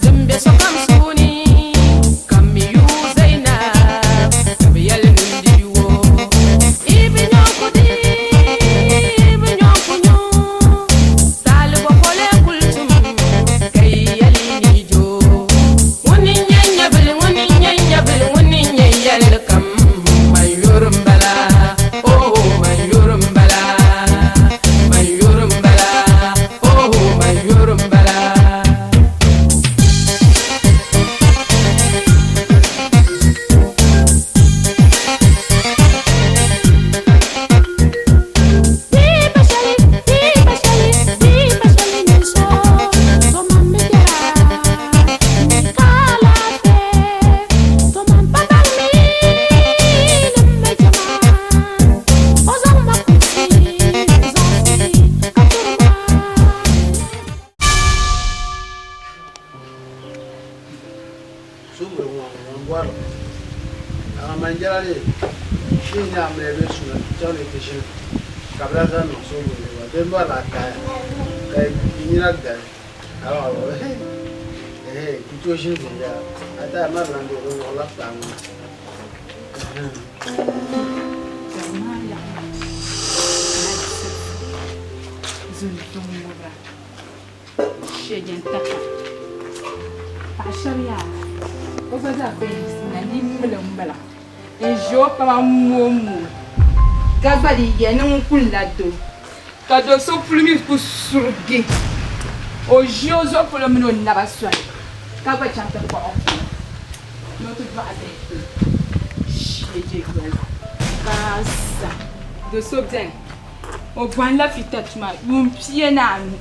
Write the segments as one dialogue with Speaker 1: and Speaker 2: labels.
Speaker 1: Din be sokam suuni, ka m mi yu Zainab, ka bɛ yɛli ni n di yu o. I bi nyo n-ku di, i bi nyo n-ku nyu, taali bɔ ka o lee kul tum, ka yi yɛli ni yi je o. Ŋuni n-nyɛ n nyɛvili, ŋuni n-nyɛ n nyɛvili, ŋuni n-nyɛ n yɛlli kam, man yuri m-bala, oh, man yuri m-bala, man yuri m-bala, oh, man yuri m-bala.
Speaker 2: Soobuli ŋɔ ŋun bɔri li amaa manjɛra lee shee n-nyɛ a mali bee suna chaŋ ni ti ʒini ka bɛ lahi zaŋ niŋ soobuli ni gba bee m-bɔrila a taaya ka yi nina gali ka a bɔri hee hee ku tooi ʒini viɛnyɛla a taaya mali lan di wuɣirila kpaa ŋɔ
Speaker 3: Shɛjɛntaka paɣa shɛba yaa o gba zaa be na nimmiliŋ m-bala n-ʒi o kpama m-mooi ka gba di yɛli ni ŋun kuli la doo ka do so puli mi ku surigi o ʒi o zuɣu polo mini o naba soli ka gba chaŋ ti kpuɣi o puli ni o ti dɔɣi bihi ti o ka sa do so beni O bɔhimla fita tuma yuun pia ni anu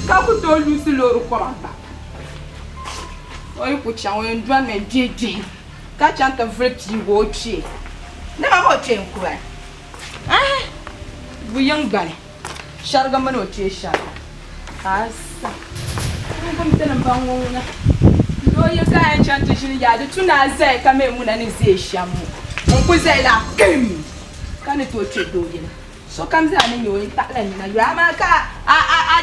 Speaker 3: ka ku tooi luusi loori koma gba. O yi ku chaŋ o yɛn dɔnimi n-gbihi gbihi ka chaŋ ti vuli piigi o kpee. Dama ka o kpee n-ku ba. Ahi! Bu yiŋ gbali shɛriga mini o kpee shɛriga ka a sa n-gum ti ni m-baŋ ŋɔ ŋuna. Doo yi ka a yɛn chaŋ ti ʒini yaa di tu ni a zaya ka mi ŋuna ni zaya shɛm ŋɔ. N ku zaya la kim! Ka ni tooi kpe doo yili. Sokam zaa ni nya o n taɣila nina yuli amaa ka a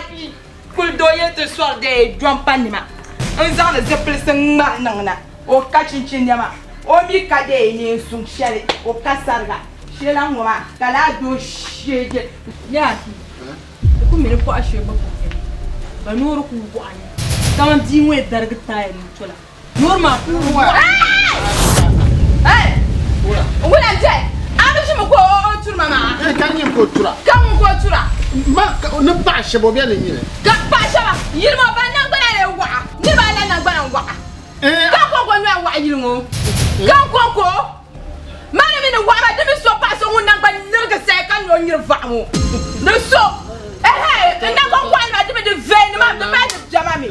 Speaker 3: kuli doo yili ti sɔri dee jɔmpa nima n zaŋdi zipilisi ŋmari niŋ na o ka chinchin nɛma o mi ka dee neen suŋ shɛli o ka sariga shee la ŋɔ maa ka laa doo shee je yaa
Speaker 4: Di ku mi ni kɔha shee gba ku beni ka noori ku waɣa ni kaman bia ŋɔ yi darigi taaya ni o tola. Noori maa ku waɣa.
Speaker 3: Wula n-je a bi ʒimi ka o turi ma maa?
Speaker 2: Ka nyini ka o tura.
Speaker 3: Ka ŋun ka o tura?
Speaker 2: Ma ni paɣa shɛba o bɛ ni nyini.
Speaker 3: Ka paɣa shɛba yili maa ban naŋgbana lee waɣa niriba ala naŋgbana n-waɣa. Ka n kɔŋko nɔya waɣa yili ŋɔ. Ka n kɔŋko mani mi ni waɣa maa di mi so paɣa so ŋun naŋgbani lirigi saya ka nyo nyiri vaɣa ŋɔ ni so ɛhɛ n naŋgbani waɣa maa di mi di veeni maa di mali di bɛma mi n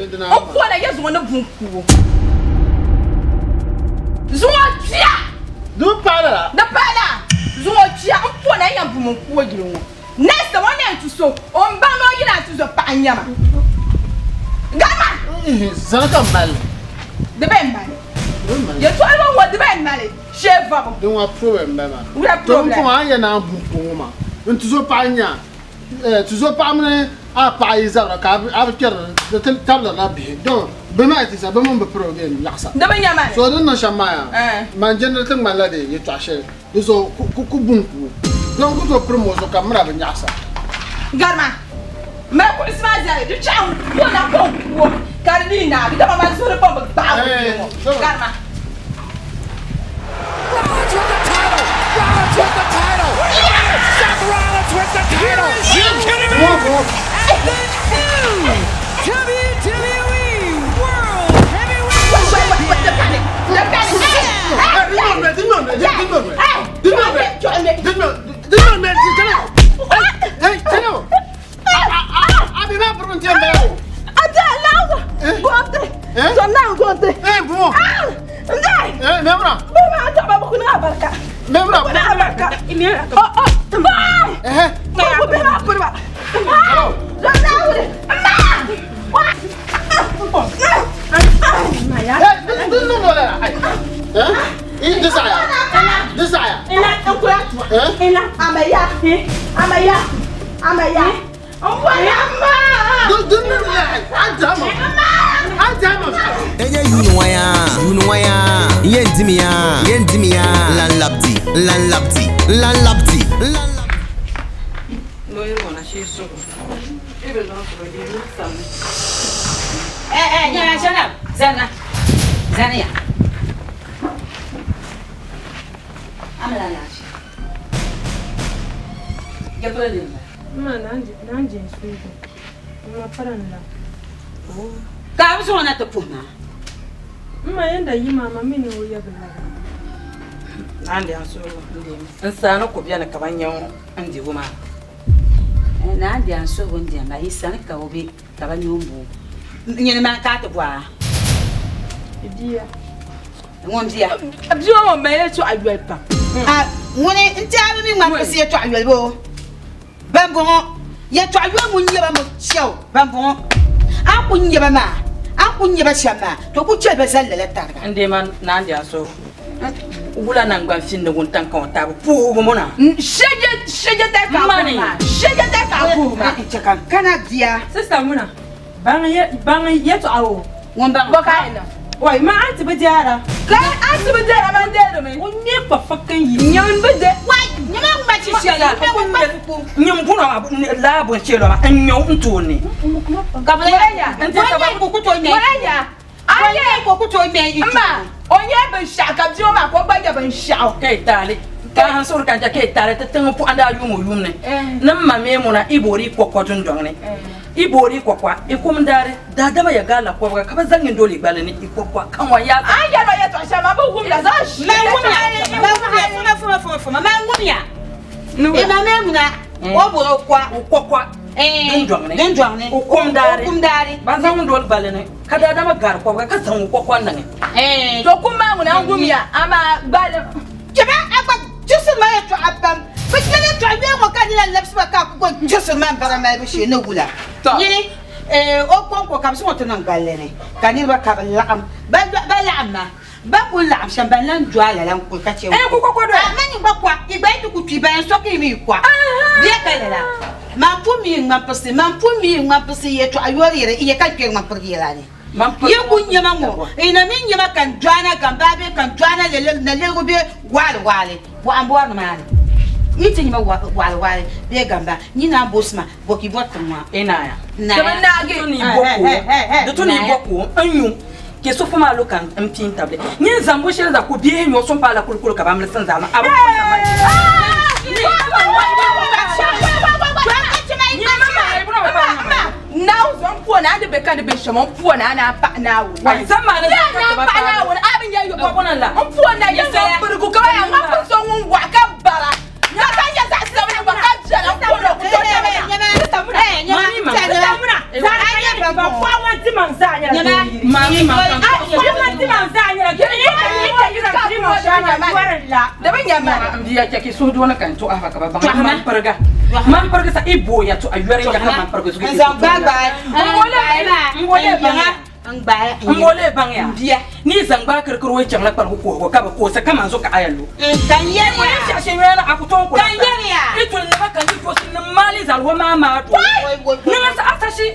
Speaker 3: kona ya zuŋɔ ni bun kuo zuŋɔ kpiya
Speaker 2: di mi paai lala
Speaker 3: di paai la zuŋɔ kpiya n kona ya bum n kuo yili ŋɔ next time o ni yɛn ti so o ni baŋ ni o yina ti zo paɣa nyɛma gama
Speaker 2: zani ka mali
Speaker 3: di bɛ mali yɛtɔɣili ŋɔ di bɛ mali shee vabu
Speaker 2: din wa problem bɛ maa
Speaker 3: wula problem
Speaker 2: to n kuma an yɛ naan bum kuo ŋɔ maa n tuzo paɣa nya tuzo paɣa mini a paɣa yi zabira ka a bi kpɛri di ti tabirila bihi don bihi maa yi ti sa bi mini bi piri bi yɛn nyaɣisa
Speaker 3: di bi nya mani
Speaker 2: so din niŋ shɛm maa yaa man jɛndiri ti ŋmanila di yɛtɔɣa shɛli Di zuɣu ku bum ku o. Don ku tooi pirim o zuɣu ka mira bi nyaɣisa.
Speaker 3: Garima, mali kuɣusi maa zali di chaɣu n-ku o na ka o ku o ka di dii naagi dama man zuɣu ni pun bi gbaai o bia ŋɔ. Garima.
Speaker 5: Rollins with the title! Rollins with the title! Seth Rollins with the title! Are you kidding me? And the new WWE World Heavyweight Champion!
Speaker 6: dimiya yɛn dimiya n lan labdi n lan labdi n lan labdi n lan labdi.
Speaker 7: Eh eh nyɛla shɛla zana zani ya amila lafi ya pala din ba
Speaker 4: Ma naan je suugu. Ma paran la.
Speaker 7: Ka bi zaŋ o na ti puhi ma.
Speaker 4: Ma yɛnda yi maa ma mi ni o yɛbi la.
Speaker 8: Naan suugu n saani ku bɛni ka ba nyɛ n dibu maa.
Speaker 7: Naan di an suhugu n diɛm ba yi sani ka o be ka ba nyɛ o boo. Nyini maa ka a ti bɔha.
Speaker 4: Bia.
Speaker 7: Ŋun bia.
Speaker 3: Bia ŋɔ mali yɛltɔɣa yoli pam.
Speaker 7: A ŋuni n ti a bi mi ŋmani pisi yɛltɔɣa yoli boo? Bɛmbɔŋɔ yɛltɔɣa yoli ŋun nyɛ ba mi shɛu bɛmbɔŋɔ a ni kuli nyɛ ba maa a ni kuli nyɛ ba shɛm maa to ku chɛli ba zali lala tariga.
Speaker 8: N deei ma Naa Ndiaso wula naŋgban finni wuntaŋ ka o tabi puhibu muna.
Speaker 3: Shɛja tali ka a puhi maa. Shɛja tali ka a puhi maa.
Speaker 7: N chɛ ka n kana bia.
Speaker 4: Sista muna baŋ yɛltɔɣa o.
Speaker 7: Ŋun baŋ.
Speaker 3: Bɔ ka a yɛn niŋ?
Speaker 4: Wai ma a ti bi deera.
Speaker 3: Ka a ti bi deera ban deeri mi.
Speaker 4: O ŋmɛ kpa fucking yi.
Speaker 3: Nyam bi de.
Speaker 7: Wai nyama ŋma chi shɛli.
Speaker 8: Nyam bunɔ maa laa bun shɛli maa n ŋmɛ o n tooni.
Speaker 7: Ka bi
Speaker 3: Waya.
Speaker 8: N ti saba.
Speaker 3: Waya.
Speaker 7: Aye ko ku tooi ŋmɛ i
Speaker 3: Ma o nyɛ binshaɣu ka bia ŋɔ maa ka o gba nyɛ binshaɣu.
Speaker 8: Ka yi taali ka han suhuri ka n chɛ ka yi taali ti tiŋ puɣindi a yuum o yuum ni ni m ma mi muna i boori i kɔkɔ dundɔŋ ni i boori i kɔkɔa i kum daari daadama ya gaala kɔbiga ka bɛ zaŋ nyin doli i gbali ni i kɔkɔa ka ŋɔ yaa
Speaker 3: A yɛli o yɛltɔɣa shɛli maa bɛ wumda zaɣ ʒiɛ.
Speaker 7: Man ŋumya man ŋumya fuma fuma fuma fuma man ŋumya i ma mi muna o boori o kɔa
Speaker 8: o kɔkɔa dundɔŋ ni
Speaker 7: dundɔŋ ni
Speaker 8: o kum daari
Speaker 7: o kum daari
Speaker 8: ban zaŋ ŋun doli gbali ni ka daadama gaari kɔbiga ka zaŋ o kɔkɔa niŋi.
Speaker 3: To kum maa ŋuna n wumya amaa gbali.
Speaker 7: Chɛba a gba chibisiri ma yɛltɔɣa pam. Bɛ chɛ yɛltɔɣa yoli ŋɔ ka nina labisi ba ka a ku gɔn chibisiri ma m-bara malibu shee ni wula. Nyini o kɔŋko ka bɛ zaŋ o ti niŋ gballi ni ka niriba ka bɛ laɣim. Ba laɣim ma, ba kul laɣim shɛm ban lan do a lala n-kuli ka chɛ
Speaker 8: Ku kɔkɔ doya.
Speaker 7: A mani gba kɔa, yi gba yi ti ku kpi, ban yɛn so ka yi mi yi kɔa. Bɛ ka lala. Man pun mi ŋmanpirisi, man pun mi ŋmanpirisi yɛltɔɣa yoli yɛla, i yɛ ka n kpɛri ŋmanpirigi yɛla ni. Yi ku nya ma ŋɔ, yi na mi nya ma ka n dɔana gambaa bee ka n dɔana nalɛligu bee waɣiliwaɣili bɔɣa m-bɔri nimaani. Yi ti nya ma waɣiliwaɣili bee gambaa, yi naan bosi ma, bɔ ka yi bɔri tiŋ maa?
Speaker 8: Naaya.
Speaker 7: Naaya.
Speaker 8: Di tu ni yi bɔ ko n nyu ka sufu maa lu ka n pii n tabili. Nyin zaŋ bu shɛli zaa ku bihi nyo sun paala kulikuli ka ba mili sin zaa maa. A bi kuli na maa.
Speaker 3: Naawuni zuɣu m puhi ni a ni be ka ni be shɛm m puhi ni a naan paɣi Naawuni.
Speaker 8: Wai zaŋ maa ni
Speaker 3: Yaa naan paɣi Naawuni a bi nya yɔ m puhi na yɛ zaŋ pirigu ka ba yaa ŋa piri so ŋun waɣa ka bara ka ka nyɛ zaɣ sabinli gba ka viɛla m puhi ni o ku tooi Di bi nya mani.
Speaker 8: N bia chɛ ka i suhu dooni ka n tuhi a ba ka ba baŋ ni man piriga. Man pirigi sa i booya to a yɔri ya ka man pirigi zuɣu.
Speaker 7: N zaŋ gbaai gbaai
Speaker 8: N bole baŋ ya ni zaŋ gbaai kirikiri o chaŋla kparigu kuhigu ka bi koosa ka man zo ka a ya lu.
Speaker 7: Ka n yɛli
Speaker 8: ya. Shɛɣu shɛli nyoya na a ku tooi kula.
Speaker 7: Ka n yɛli ya.
Speaker 8: I tuli naba ka ni dosi ni maali zali o maa maa do. Niŋ sa asashi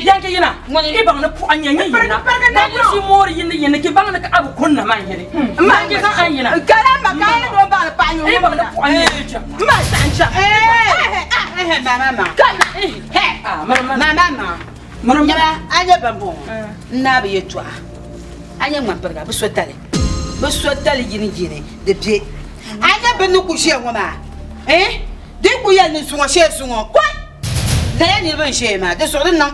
Speaker 8: yanki yina i baŋ ni puɣa nyɛ nyɛ yina. Na ni shi moori yindi yindi ki baŋ ni ka a bi kunna man yini. Man ki zaŋ an yina.
Speaker 3: Kala ma ka ni do baŋ ni paɣa nyɛ
Speaker 8: I baŋ ni puɣa nyɛ nyɛ chaŋ.
Speaker 3: Ma saɣim chaŋ.
Speaker 7: Mama ma.
Speaker 3: Kana.
Speaker 7: Mama ma. Nyɛma a nyɛ ban bɔŋɔ n naa bi yɛltɔɣa a nyɛ ŋmanpiriga bi so tali bi so tali yini yini di bɛ a nyɛ bini ni ku ʒiya ŋɔ maa di ku yɛli ni zuŋɔ shee zuŋɔ kɔi lala niriba n ʒiya maa di zuɣu di niŋ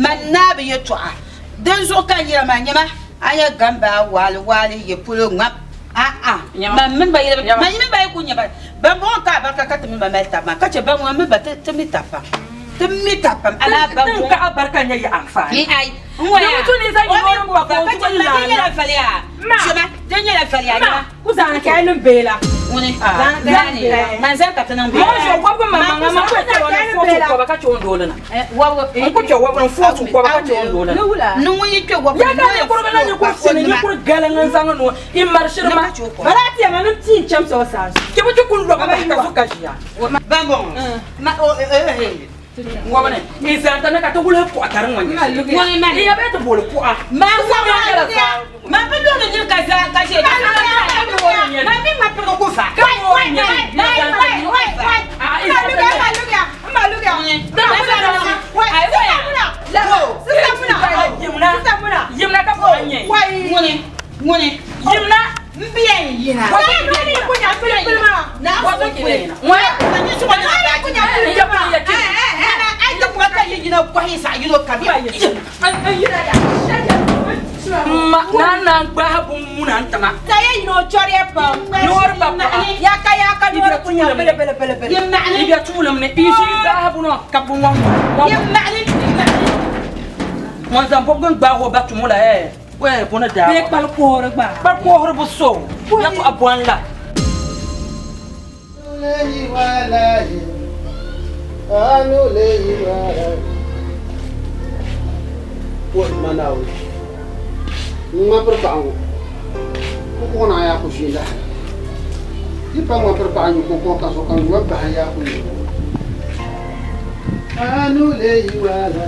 Speaker 7: man naa bi yɛltɔɣa din zuɣu ka n yɛra maa nyɛma a nyɛ gambaa waali waali yɛ polo ŋmab a'a man mini ba yɛli man mini ba yi ku nyɛ ba ban bɔŋɔ ka a barika ka ti mini ba mali taba maa ka chɛ ban ŋɔ mini ba ti mi taba pam ti mi taba pam amaa ban
Speaker 8: bɔŋɔ ka a barika nyɛ ya anfaani
Speaker 7: ni ai n waya
Speaker 8: Di tu ni zaŋ
Speaker 7: o
Speaker 8: yɔri
Speaker 7: mi
Speaker 8: m-ba
Speaker 7: ka
Speaker 8: ka o
Speaker 7: chɛ
Speaker 8: zuɣu
Speaker 7: ma din nyɛla
Speaker 8: laana.
Speaker 7: valiya shɛma din nyɛla valiya
Speaker 4: Ma, ku zaŋ ka yi niŋ beela.
Speaker 7: ŋuni zaani man zani ka ti niŋ
Speaker 8: Ma ʒo wɔbigu ma maŋa ma ku chɛ o ni footu kɔba ka chɛ o ni dooli na. N ku chɛ wɔbigu n footu kɔba ka chɛ o ni dooli na.
Speaker 7: Ni ŋun yi kpe wɔbigu
Speaker 8: Ya ka ninkurigu na ninkuri fini ninkuri galiŋ n zaŋ n o i mari shiri ma.
Speaker 4: Bara ti yɛma ni pii n-chɛmsi o saa zuɣu.
Speaker 8: Chɛ bi ti ku lɔbi bahi ka so ka ʒiya.
Speaker 7: Ban bɔŋɔ ma o
Speaker 8: Ŋɔbini n zaŋ ta na ka ti wulihi kuɣa ka di ŋɔ nyɛ shɛli. N ya bee ti booli kuɣa.
Speaker 7: Ma ma bi luɣili niri ka za ka ʒe ma mi ma pirigi ku va.
Speaker 8: Yimna ka kuɣa nyɛ.
Speaker 7: Ŋuni ŋuni
Speaker 8: Yimna.
Speaker 7: n bi yɛn yina.
Speaker 8: Ma naa naan gbahi bin muna n tima. Noori ba paɣa. I bɛ tuulim ni i ʒi gbahi bunu ka bi ŋɔŋ ŋun zaŋ bɔbigi n gbaagi o ba tumo la ɛɛ buni daa.
Speaker 4: Bee kpali koori gba.
Speaker 8: Kpali koori bi so yɛltɔɣa bɔni la.
Speaker 2: Ŋmapiri paɣa ŋɔ kukuɣu naa yaa ku ʒii lahi yi pa ŋmapiri paɣa nyu kukuɣu ka so ka nyuwa bahi yaa ku nyu anu le yi wala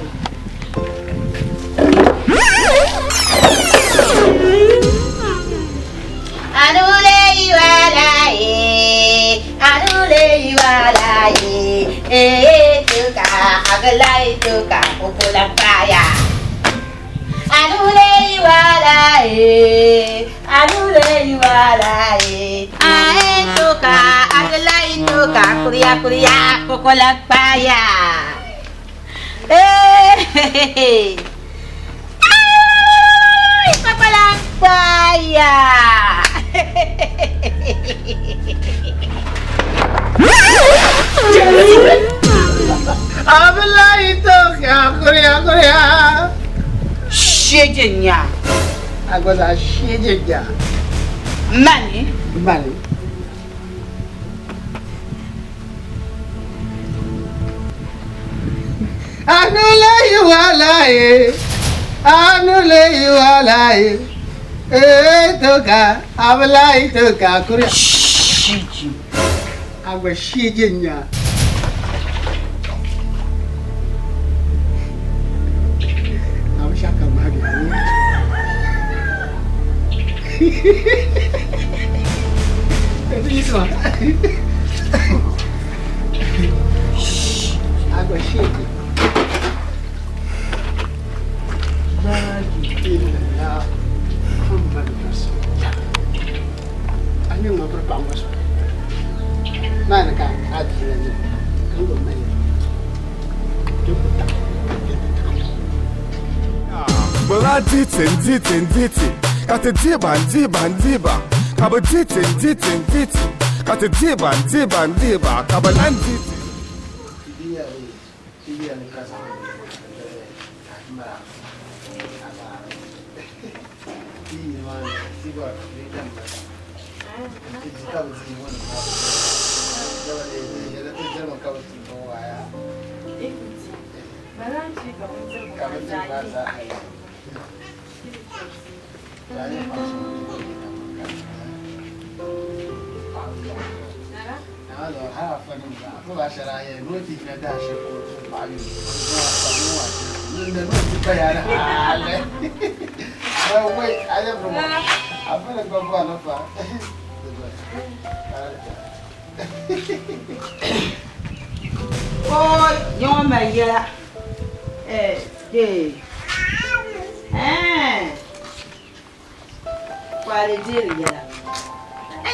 Speaker 7: Anule iwalaye, anule iwalaye, eh tuka agalai tuka ukulakaya. Anule iwalaye, anule iwalaye, ae tuka agalai tuka kuria kuria kukulakaya. Eh, Ay, kukulakaya.
Speaker 2: Abdullahi toka kuriya kuriya
Speaker 7: Sheje nya.
Speaker 2: agbaza sheje nya
Speaker 7: Mani.
Speaker 2: mani Anule iwalaye anule iwalaye eh toka Abdullahi toka kuriya
Speaker 7: Sheje.
Speaker 2: agba sheje nya Abu shaka magi Agba sheje La ilaha Muhammad Rasulullah. Ani ŋɔ piri paɣa ŋɔ so. Maani ka a bia la nyɛ ka n gbubi mali di ku taɣi di ku taɣi.
Speaker 9: Bɛ daa di ti n-di ti n-di ti, ka ti di ba n-di ba n-di ba, ka bɛ di ti n-di ti n-di ti, ka ti di ba n-di ba n-di ba, ka bɛ lan di ti.
Speaker 7: Oi, yɔŋɔ mali yɛla. Eh, dee. Eh. Kwale deeri yɛla.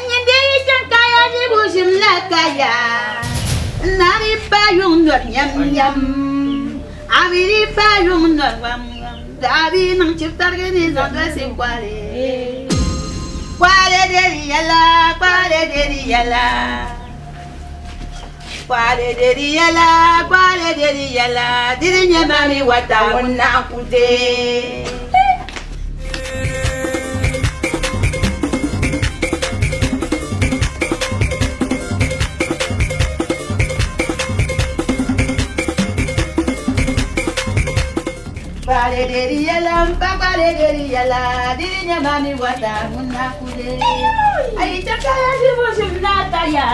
Speaker 7: Nyinde yi chaŋ kaya dibu ʒim la kaya. Nari pa yuŋ nɔri nyam nyam. Abiri pa yuŋ nɔri wam wam. Dabi niŋ chibtarigi ni zaŋ dolisi kwale. Kwale deeri yɛla, kwale deeri yɛla. Kwale deeri yɛla, kwale deeri yɛla. Diri nyɛ mami wata ŋun na ku dee. Kwale deeri yɛla, mpa kwale deeri yɛla. Diri nyɛ mami wata ŋun na ku dee. Ayi chakaya dibu ʒim na kaya.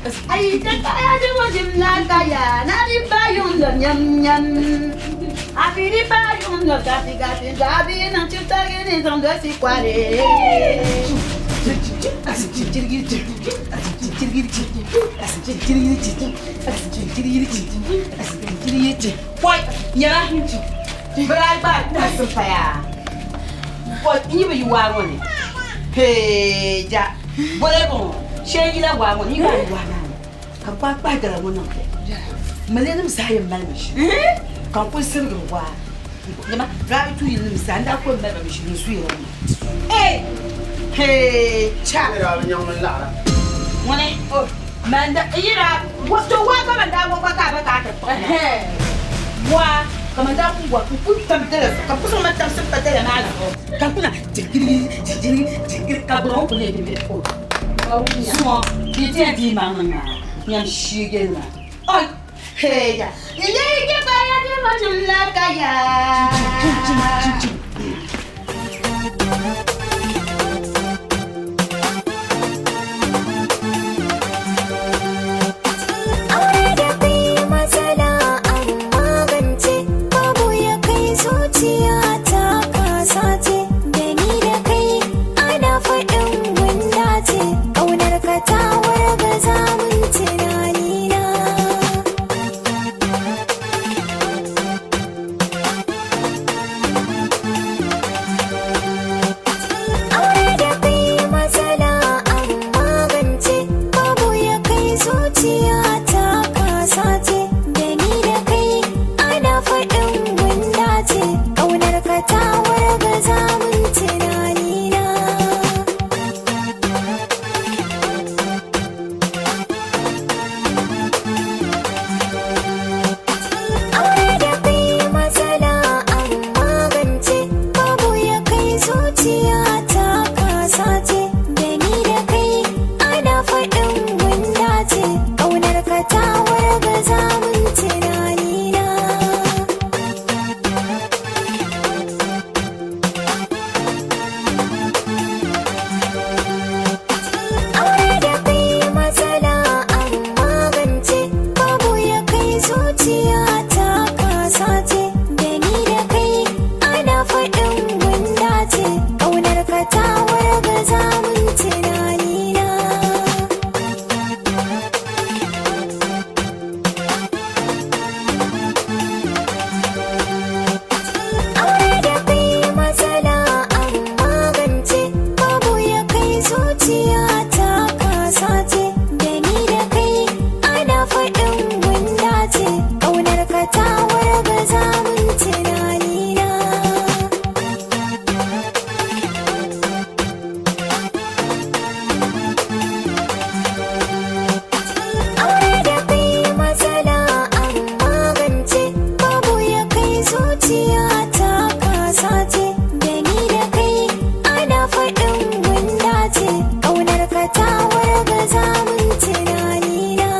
Speaker 7: Ayi te kaya di mo jim na kaya na di ba yung lo nyam nyam. Afi di ba yung lo gafi gafi gabi nang chita gini zong do si kware. Poi, nyɛla biraa gba taɣasi paya. Poi, n yi bi yi waa ŋɔ ni. Hee ja, bole bɔŋɔ, shee yila waa ŋɔ ni, yi gba yi waa maa ni. Ka bɛ kpahi kpahi dala ŋɔ niŋ ti. Milinim zaa yɛn mali mi shili. Ka n kuli sirigiri waa. Nyɛma, biraa yi tuui yilinim zaa, n daa kuli mali ba mi shili n zuya ŋɔ. Ee! Hee cha! Ŋuni? Man da, n yi daa, to waa ka man daa wa gba ka a ba ka a ti kpuɣi ma. Waa ka man daa kuli wa, n kuli tam dala zuɣu, ka bɛ kuli zaŋ ma tamsi pa dala maa zuɣu, ka n kuli na jigirigi, jigirigi, jigirigi, ka gburiŋ ŋɔ kuli leei din be o zuŋɔ, bɛ ti yɛn dii maŋ niŋ maa, nyam shiigeli maa. Oi! Hee ya! N leei je baya di mo tum la ka ya.
Speaker 10: Aure da kai matsala an magance babu ya kai zuciya ta kasa ce da ni da kai ana faɗin mun dace ƙaunar ka ta wargaza mun tunanina. Aure da kai matsala an magance babu ya kai zuciya ta kasa ce da ni da kai ana faɗin mun dace ƙaunar ka ta wargaza mun tunanina. Aure da kai matsala an magance babu ya kai zuciya ta kasa ce da ni da kai ana faɗin mun dace ƙaunar ka ta wargaza mun tunanina. Aure da kai matsala an magance babu ya kai zuciya ta kasa ce da ni da kai ana faɗin mun dace ƙaunar ka ta wargaza mun tunanina. Aure da kai matsala an magance babu ya kai zuciya ta kasa ce da ni da kai ana faɗin mun dace ƙaunar ka ta wargaza mun tunanina. Aure da kai matsala an magance babu ya kai zuciya ta kasa ce da ni da kai ana faɗin mun dace ƙaunar ka ta wargaza mun tunanina.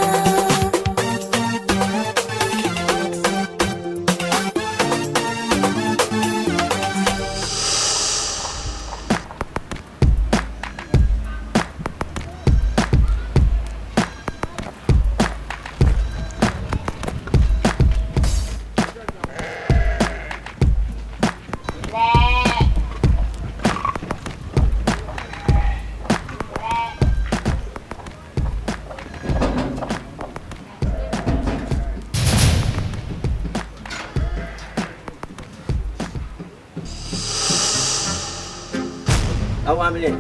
Speaker 11: Awamile.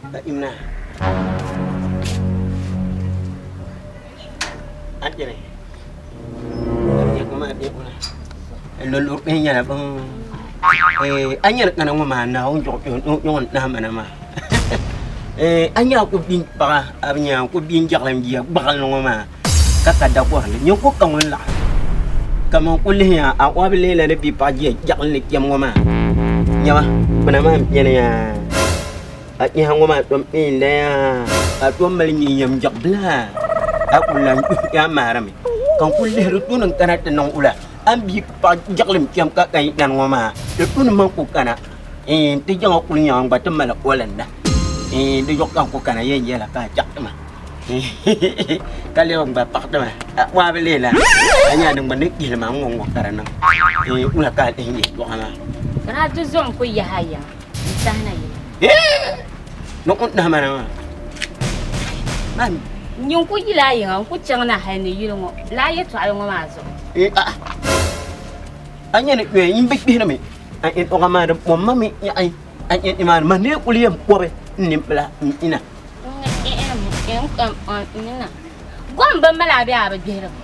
Speaker 11: Ka imna. Ajere. Ya kuma abi una. Lolo pe nyala bang. Eh anya kana ngoma na on jo yon na mana ma. Eh anya ko bin pa abnya ko bin jaklam jiya bakal ngoma. Ka ka da ko hal nyo ko kan la. Kama ko liya a wabile la ne bi pa jiya jakal ne kyam ngoma. Nyama kuna ma nyana ya. A nyi ha ngoma tom in da ya. A tom mal nyi yam jakbla. A kulan ya marami. Kan kulle ru tunun kana tan ula. An bi pa jaklim kyam ka kai dan ngoma. De tun man ku kana. Eh ti janga kul nyang ba tam mala olanda. Eh de jokkan ku kana yen yela ka jakma. Ka lɛbi n gba paɣa tima waa bi leela a nyɛ din gba ni kpihili maa n ŋɔ ŋɔ ka di niŋ wula ka a lihi yɛltɔɣa maa
Speaker 12: Ka daa di zuɣu n ku yaha yiŋa n tahina yili.
Speaker 11: Ni o nahi ma na maa
Speaker 12: Nyin ku yila yiŋa n ku chaŋ na hali ni yili ŋɔ laa yɛltɔɣali ŋɔ maa zuɣu.
Speaker 11: A nyɛ ni kpɛ n bi kpihiri mi a yɛltɔɣa maa di pom ma mi yaɣi a yɛltɔɣa maa ma nee kuli yɛn kɔbi n nimpila n ina.
Speaker 12: Gom bi mali a bee a bi gbihiri mi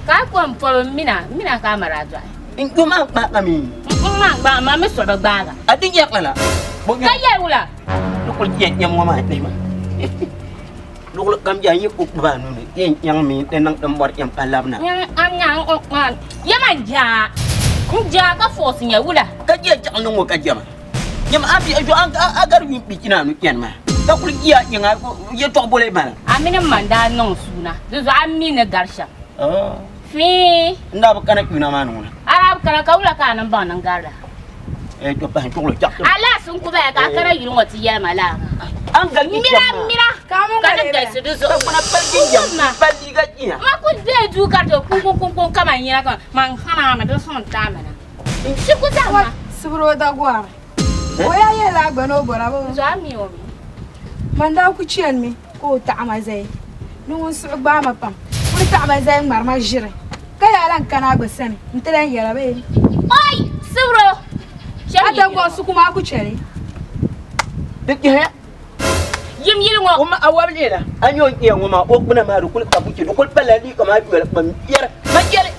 Speaker 12: ka a kom pɔbi n mina n mina ka a mali a dɔɣi.
Speaker 11: N kpɛ maa gbaagi mi.
Speaker 12: N maa gbaagi ma mi suɣu bi gbaaga.
Speaker 11: A di yɛrila la.
Speaker 12: Ka yɛli wula.
Speaker 11: Ni kuli yɛn nyɛm ŋɔ maa kpɛma. Luɣuli kam yaa yi ku kpubi a nuu ni yɛn nyaŋ mi di niŋ din bɔri yɛn pa labina.
Speaker 12: Yɛma n jaa n jaa ka fɔɔsi nyɛ wula.
Speaker 11: Ka jɛ jaɣa ni ŋɔ ka jɛma. Nyɛma a bihi zuɣu a gari yuun kpi china anu chani maa ka kuli jia yiŋa yɛltɔɣa boli bala.
Speaker 12: A mini m ma n-daa niŋ suuna di zuɣu a mi ni gari shɛm. Fiin.
Speaker 11: N daa bi kana kpiina maa ni ŋuna.
Speaker 12: A daa bi kana ka wula ka a niŋ baŋ ni n gari la?
Speaker 11: Eh, to pahi chuɣili chaɣ ti.
Speaker 12: Alaafin ku baya ka a kana yuli ŋɔ ti yɛli ma laa maa.
Speaker 11: An gali
Speaker 12: Mira mira ka ni galisi di zuɣu.
Speaker 11: Ka kpana pali jinjam pali liiga jiya.
Speaker 12: Ma ku deei duu ka di kuŋ kuŋ kuŋ kuŋ kaman nyina ka man hana mi di suŋ n-taai mi na. Shikuru zaa ma.
Speaker 3: Sibiri o dagɔri. O yaa yɛlila a gba ni o bɔra bɛ.
Speaker 12: Zuɣu a mi o mi.
Speaker 3: Man daa ku chanimi ka o taɣi ma zali ni ŋun suhu gbaai ma pam. Kuli taɣi ma zali ŋmari ma ʒiri ka yaa lan kana a gba sani nti lan yɛla bee?
Speaker 12: Oi! Sibiri o!
Speaker 3: A dagɔri suku maa ku chani.
Speaker 11: Di kpɛhiya.
Speaker 12: Yim yili ŋɔ.
Speaker 11: O ma a wabi leela a nyɛ o ni kpɛya ŋɔ maa o kpuna maa di kuli ka buchi di kuli palila liiga maa yoli kpam yɛri ma chɛli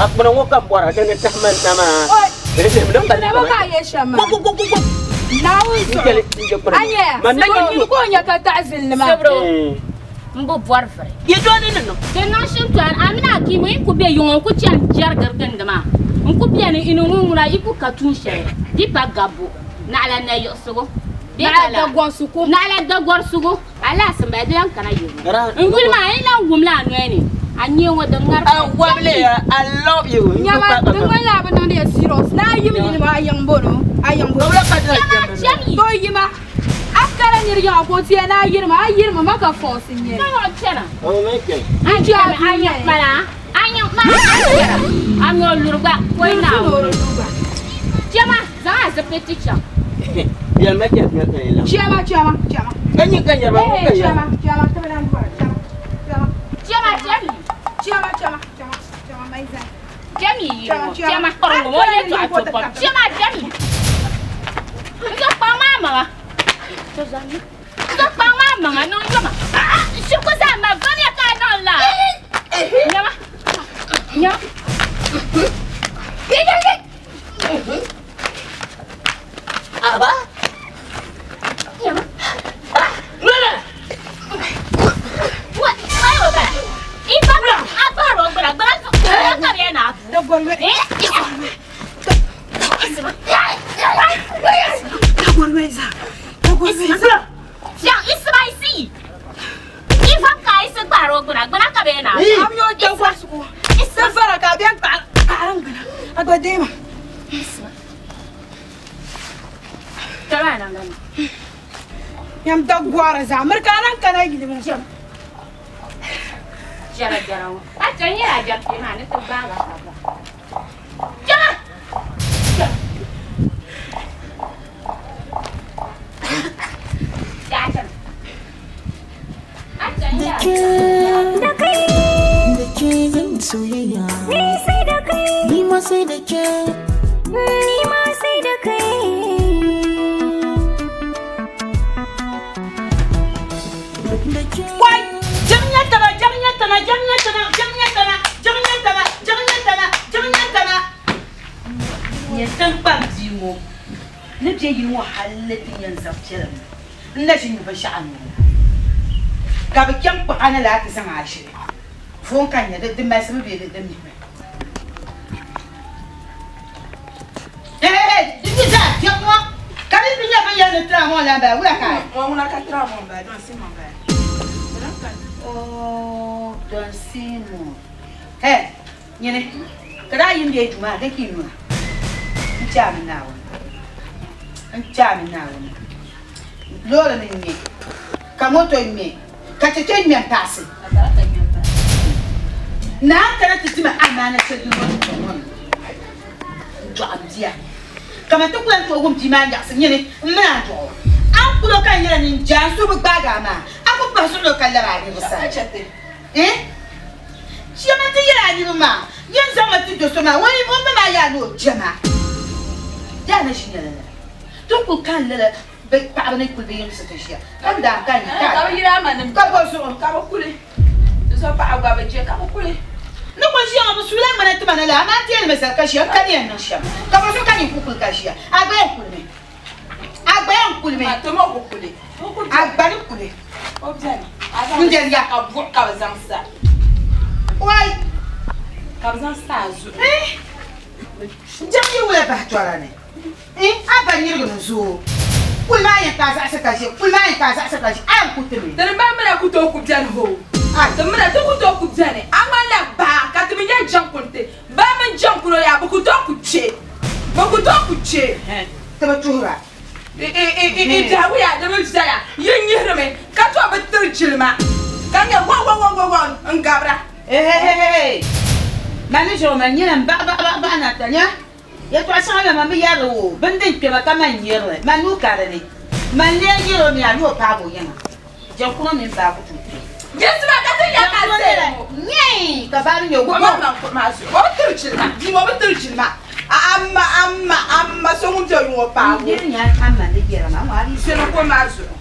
Speaker 11: a kpuna ŋɔ ka n bɔra di ni tahi ma na maa.
Speaker 3: Oi! Kpuna ba ka a yɛ shɛm maa. Naawuni zuɣu a nyɛ Sibiro nyini ka o nya ka taɣi zinli maa.
Speaker 12: Sibiro m bi bɔri vuri.
Speaker 11: Yɛltɔɣa ni ni niŋ.
Speaker 12: Di niŋ shintɔri a mini a kii yi ku be yiŋɔ n ku chani jɛrigiri gindi maa n ku beni ini ŋun ŋuna yi ku ka tuun shɛli di pa gabbu naɣila nayiɣisigu.
Speaker 3: Naɣila dagɔrisigu.
Speaker 12: Naɣila dagɔrisigu. Alaasi m-bala di lan kana yili ŋɔ. N yuli maa a yi lan wum li a noli ni, a nyee ŋɔ di ŋari
Speaker 11: I wabili ya, I love you.
Speaker 3: Nyama, di ŋmanila a bi niŋdi ya serious. Ni a yim yili maa, a yiŋ m-bɔŋɔ, a yiŋ m-bɔŋɔ.
Speaker 12: Chama, cham yi.
Speaker 3: To yima, a kala niri yiŋa ka o ti ya ni a yirimi, a yirimi ma ka force n-nyɛ li.
Speaker 12: Chama o chana.
Speaker 11: O mi chana.
Speaker 12: A chana, a yiŋ kpala, a yiŋ kpala, a chana. A mi o luri gba, ka o yi Naawuni. Chama, zaŋ a zipiliti chaŋ.
Speaker 11: Yɛlima chɛli
Speaker 3: Chama, chama, chama.
Speaker 11: Ka nyɛ ka nyɛba ŋɔ ka
Speaker 3: Chama, chama, ti bi lan bɔra, chama, chama.
Speaker 12: Chama, chami.
Speaker 3: Chama, chama, chama, chama, mai zani.
Speaker 12: Chami yi ŋɔ, chama. Kɔriŋ ŋɔ yɛltɔɣa to pam. Chama, chami. N zo kpaŋ maa maŋa. N zo kpaŋ maa maŋa niŋ yoma. Shikuru zaa ma vamiya ka a niŋ la. Nyama, nyama.
Speaker 11: Aba. Nana.
Speaker 12: Wa, wai wa ba. Ifa a fara o gbara gbara ka bɛ na. Fiɛŋ isima isi. Ifa ka isi gbara o gbara gbara ka bɛ na.
Speaker 3: Am yo dagɔrisigu. Di vara ka a bɛn kpaɣiri n gbina. A gba deema. Nyam dagɔri zaa miri ka a lan kana yili ŋɔ.
Speaker 12: Jɛra jɛra ŋɔ. A chɛ nyɛla jɛri kpee maa ni ti gbaagi a ka ba. Jɛma!
Speaker 10: Da kai da ke zan soyayya ni sai da kai ni ma sai da ke ni ma sai da kai
Speaker 7: Wai! Jamiya tana, jamiya tana, jamiya tana, jamiya tana, jamiya tana, jamiya tana, jamiya tana. Nyɛ tiŋkpaŋ bia ŋɔ ni be yili ŋɔ hali ti yɛn zaŋ piɛla ŋɔ n na ʒi nyu binshɛɣu a nuu ni ka bɛ chaŋ kpuɣi a na laa ti zaŋ a ʒili foon ka n nya di malisimi bee di mihimi. Hei di mi zaa kpɛm ŋɔ ka di ti nyɛ bɛ yɛli ni tiraamɔŋ la m-bala wula ka a yi?
Speaker 3: Ŋuna ka tiraamɔŋ m-bala, Don Simon m-bala.
Speaker 7: Oh, Don Simon. Hei nyini ka daa yim bee duu maa di ka yi nua n chaami Naawuni n chaami Naawuni loori ni ŋme ka moto ŋme Ka cheche ŋmɛ m-paasi. Naa kana ti ti ma amaana shɛli din bɔŋɔ ŋɔ ni n-dɔɣi m bia. Kaman ti ku lan tooi wum bia maa nyaɣisim nyini m mini a dɔɣi o. A ni kul o ka n nyɛla nyin jaa n suhu bi gbaag a maa, a ku pahi zuɣu ni o ka lab a niriba sani. Eh? Chiama ti yɛl a niriba maa, Yɛn zaŋmi ti do so maa, o ma maa yaa ni o jɛma. Yaa na ʒi nyɛla lala. Ti kul ka n lala bɛ paɣaba ni kuli bɛ yiŋsi ti ʒiya ka n daa ka n
Speaker 3: Ka bɛ yili ama nim
Speaker 7: ka bɔ zuɣu
Speaker 3: ka bɛ kuli di zuɣu paɣaba gba bi je ka bɛ kuli.
Speaker 7: Ni kuli ʒiya ŋɔ bɛ suula ŋmana tima na la amaa n ti yɛli mi zali ka ʒiya n ka ni yɛn niŋ shɛm ka bɔ zuɣu ka nyin ku kuli ka ʒiya a gba yɛn kulimi a gba yɛn kulimi
Speaker 3: A tomo ku kuli
Speaker 7: a gba ni kuli
Speaker 3: o bɛni
Speaker 7: n deli ya
Speaker 3: ka buɣu ka bɛ zaŋ sa
Speaker 7: wai
Speaker 3: ka bɛ zaŋ sa a zuɣu
Speaker 7: eh n jɛm yi wula bahi tɔra ni Eh, a ba niriba ni zooi. Kuli maa yɛn ka a zaɣisi ka ʒe, kuli maa yɛn ka a zaɣisi ka ʒe, a yɛn ku ti mi.
Speaker 3: Ti ni ba mina ku tooi ku beni hoo. Ti mina ti ku tooi ku beni. A ŋmanila baa ka ti mi nyɛ jaŋkunti. Baa mini jaŋkuno yaa bɛ ku tooi ku kpe. Bɛ ku tooi ku kpe.
Speaker 7: Ti bi tuhira.
Speaker 3: I biɛhigu yaa di bi viɛla. Yi nyihirimi ka tooi bi tiri jilima ka nyɛ wawawawawa n-gabira.
Speaker 7: Ehehehe! Mani ʒe o ma nyina m-baɣi baɣi baɣi baɣi na ta nya. Yɛtɔɣ shɛŋa bɛ man bi yɛri li o bini din kpɛma ka man nyeri li, man nuu ka di ni. Man lee yɛl o mi a ni o paagi o yiŋa. Jɛŋkuno mini baa ku tooi kpe.
Speaker 3: Yiɣisima ka ti nya ka
Speaker 7: Jɛŋkuno
Speaker 3: zaya
Speaker 7: nyɛla
Speaker 3: ŋɔ.
Speaker 7: nyɛi ka baa mi nyɛ
Speaker 3: Kuɣu maa man kuɣu maa zuɣu. O bi tiri jilima. Bia ŋɔ bi tiri jilima. A amma amma amma so ŋun be o yiŋ o paagi o.
Speaker 7: N diri nya a ma ni yɛra maa ŋɔ a bi
Speaker 3: Sini kuɣu maa zuɣu.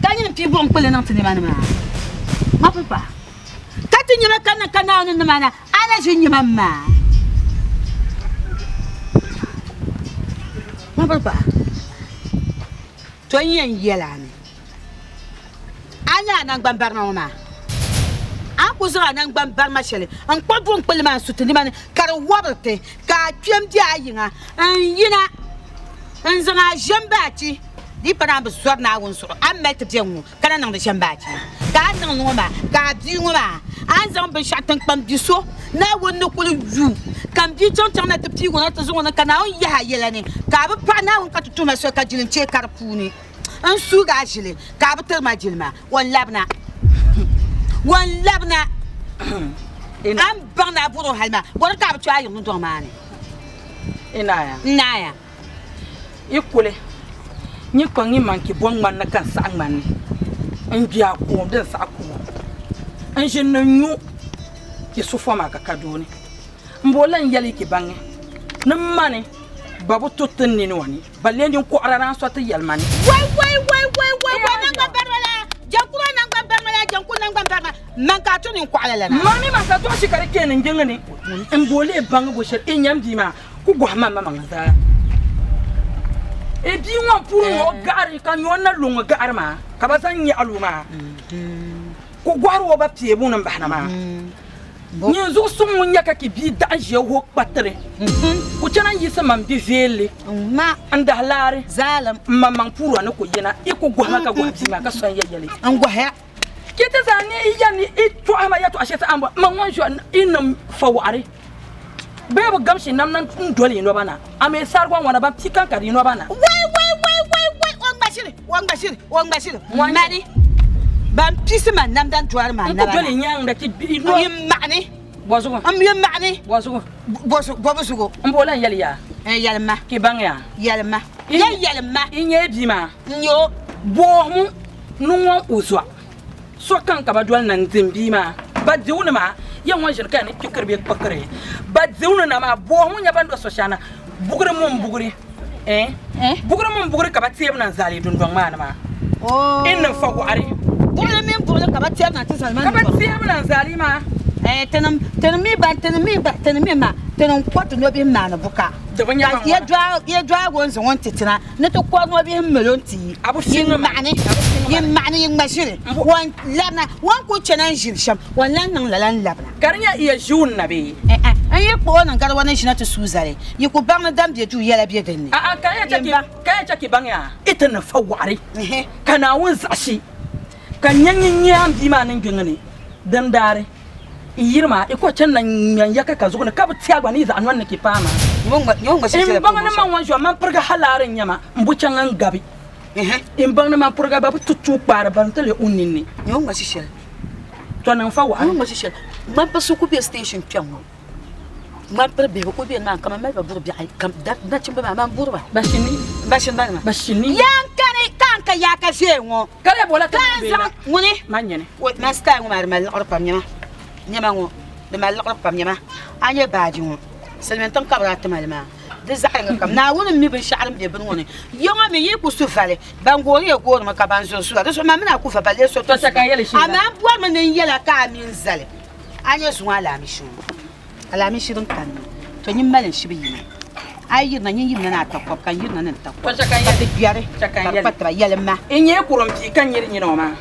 Speaker 7: Ka nyini pii buɣim kpuli niŋ ti nɛma ni maa? Ma pupa, ka ti nyɛma ka niŋ ka Naawuni nima na, a na ʒi nyɛma maa. Ma pupa, to n yɛn yɛl a mi, a nya a naŋgban barina ŋɔ maa, a ni ku ku zaŋ a nangbani barima shɛli n-kpuɣi buɣim kpulli maa n-su ti nima ni ka di wɔbiri ti, ka a kpɛm be a yiŋa n-yina n-zaŋ a ʒiɛmbaachi di yi pa naan bi zɔri Naawuni zuɣu, a ni mali ti be ŋ-ŋɔ ka na niŋdi ʒiɛmbaachi maa, ka a niŋ li ŋɔ maa, ka a bia ŋɔ maa, a ni zaŋ binshɛɣu tiŋkpaŋ bi so Naawuni ni kul yu, ka m bia chaŋ chaŋ na ti piig o na ti zaŋ o niŋ, ka Naawuni yahi a yɛla ni, ka a bi paɣi Naawuni ka ti tuhi ma soli ka jili n-chɛ ka di puuni. N suug a ʒili ka a bi tiri ma jilima, o ni labina. O ni labina. A ni baŋ ni a bɔr o hali maa, bɔri ka a bi kpe a yiŋ dundɔŋ maa ni.
Speaker 8: N naaya.
Speaker 7: N naaya.
Speaker 8: Yi kuli nyin kpaŋ yi maŋ ki bɔ ŋmani ni ka n saɣi ŋmani ni n gbi a koom din saɣi koom n ʒini ni n nyu ki sufɔ maa ka ka dooni. M bo lan yɛli yi ki baŋi ni m mani ba bi to ti nini ŋɔ ni. Balle nyin kɔɣira naan so ti yɛli ma ni.
Speaker 7: Wai wai wai wai wai wai nangban barima la Jankura nangban barima la Janku nangban barima man ka a to nyin kɔɣila la na.
Speaker 8: Ma mi man ka dɔɣisi ka di kpe ni n yiŋ ni m bo leei baŋ bo shɛli i nyam bia maa ku gɔhi ma maŋ zaa. I bia ŋɔ m-puuri ŋɔ gaɣiri ka nyɔ na lo ŋɔ gaɣiri maa ka ba zaŋ nyaɣili o maa ku gɔhiri o ba peebu ni m-bahina maa. Nyin zuɣu suŋ ŋun nya ka ki bia daɣi ʒiya o kpatiri ku chana n-yiɣisi man bi veeli n dahi laari m maŋmaŋ puuri ni ku yina i ku gɔhi ma ka gɔhi bia maa ka so n-ya yɛli.
Speaker 7: N gɔhiya.
Speaker 8: Ki ti zaa ni i ya ni i tɔɣi ma yɛtɔɣa shɛli a ni bɔri ma ŋɔ ʒiya i niŋ fawaɣiri bee bi gamsi namda n-doli yi nɔba na a mi sarigɔ ŋɔna ban pii ka n kari yi nɔba na.
Speaker 7: Wai wai wai wai wai o ŋma ʒili o ŋma ʒili o ŋma ʒili mani ban pisi ma namda n dɔri ma
Speaker 8: N ku
Speaker 7: naba
Speaker 8: doli
Speaker 7: na.
Speaker 8: nyaŋda ti bihi nɔ.
Speaker 7: Yi maɣani.
Speaker 8: Bɔzugu.
Speaker 7: N yi maɣani.
Speaker 8: Bɔzugu.
Speaker 7: Bɔzu bɔbu zugu.
Speaker 8: N bo lan yɛli ya.
Speaker 7: N yɛli ma.
Speaker 8: Ki baŋ ya.
Speaker 7: Yɛli ma. Ya yɛli ma.
Speaker 8: N nyɛ bia maa.
Speaker 7: N nyɛ o.
Speaker 8: Bɔhimu ni ŋɔ o zuɣu. Sokam ka ba doli na n-dim bia maa. Ba diu ni maa, ya ŋɔ ʒini ka ya ni kpikiri bee kpikiri. Ba diu ni na maa, bɔhimu nya ban do so shɛli na, bugiri mini bugiri, eh, bugiri mini bugiri ka ba teebu na n-zali dundɔŋ maa ni maa. In niŋ fa wɔɣiri.
Speaker 7: Buɣili mini buɣili ka ba teebu na ti zali maa
Speaker 8: Ka ba
Speaker 7: dundɔŋ.
Speaker 8: teebu na n-zali maa.
Speaker 7: Eh, tinim, tinim mi ban, tinim mi ban, tinim mi maa, tinim kɔriti nɔbihi maani buka.
Speaker 8: Di bi nya
Speaker 7: Ka
Speaker 8: ban ŋɔ na.
Speaker 7: yɛdɔɣa ŋɔ n-zaŋ o n-ti ti na. Ni ti kɔri ŋɔ bihi mali o n-ti yi. Yi maɣini, yi maɣini, yi ŋma ʒiri. O ni labina, o ni kuli chana n-ʒiri shɛm, o ni lan niŋ lala n-labina.
Speaker 8: Ka di nyɛ iya ʒiun na bee?
Speaker 7: N-eh, n yi kpuɣi o niŋ gariwa ni ʒina ti suui zali, yi ku baŋ ni dam be duu yɛla be din ni.
Speaker 8: A'a, ka ya chɛ ka yi baŋ ya, yi ti ni fa wɔɣiri, ka Naawuni zaɣisi ka nya nyin nyaŋ bia maa niŋgbiŋ ni din daari. I yiri maa, i ko chani na ŋmɛn ya ka ka zuɣu ni ka bi ti a gba ni yi zaɣ nɔni ni ki paai maa. N baŋ ni man ŋɔ ʒiya man piriga halaari n-nyɛ ma, m bu chaŋ n gabi. N baŋ ni man piriga ba bi ti tuui kpaari bari n-ti lihi o ninni. Tɔ niŋ fa waɣiri.
Speaker 7: Ŋmanpirisi ku be station kpɛŋ ŋɔ. Ŋmanpiri bihi bi ku be nimaani ka man mali ba buri biɛɣu ka nachimba maa man buri ba. Bashini banima. Yaa n kani ka n ka yaa ka ʒee ŋɔ.
Speaker 8: Ka lee bola ti
Speaker 7: Ka n zaŋ ŋuni.
Speaker 8: Man nyini.
Speaker 7: Man style ŋɔ maa di mali liɣiri pam nyɛma. Nyɛma ŋɔ di mali liɣiri pam nyɛma. A nyɛ baaji ŋɔ silimiin tiŋ ka bɛ daa ti ma li maa di zaɣ yinga kam Naawuni m-mi binshɛɣu din be bini ŋɔ ni. Ya ŋɔ mi yi ku su vali ban goori ya goorimi ka ban zuri zura di zuɣu man mi na ku va ba lee so ti su amaa m bɔrimi ni n yɛla ka a mi n zali a nyɛ zuŋɔ alaamishi ŋɔ alaamishi din kanna to nyin mali n shibi yina a yi yirina nyin yirina ni a takɔbi ka n yirina ni n takɔbi ka ti gbɛri ka di kpa tiba yɛlim ma.
Speaker 8: N nyɛ kurim pii ka nyili nyina o maa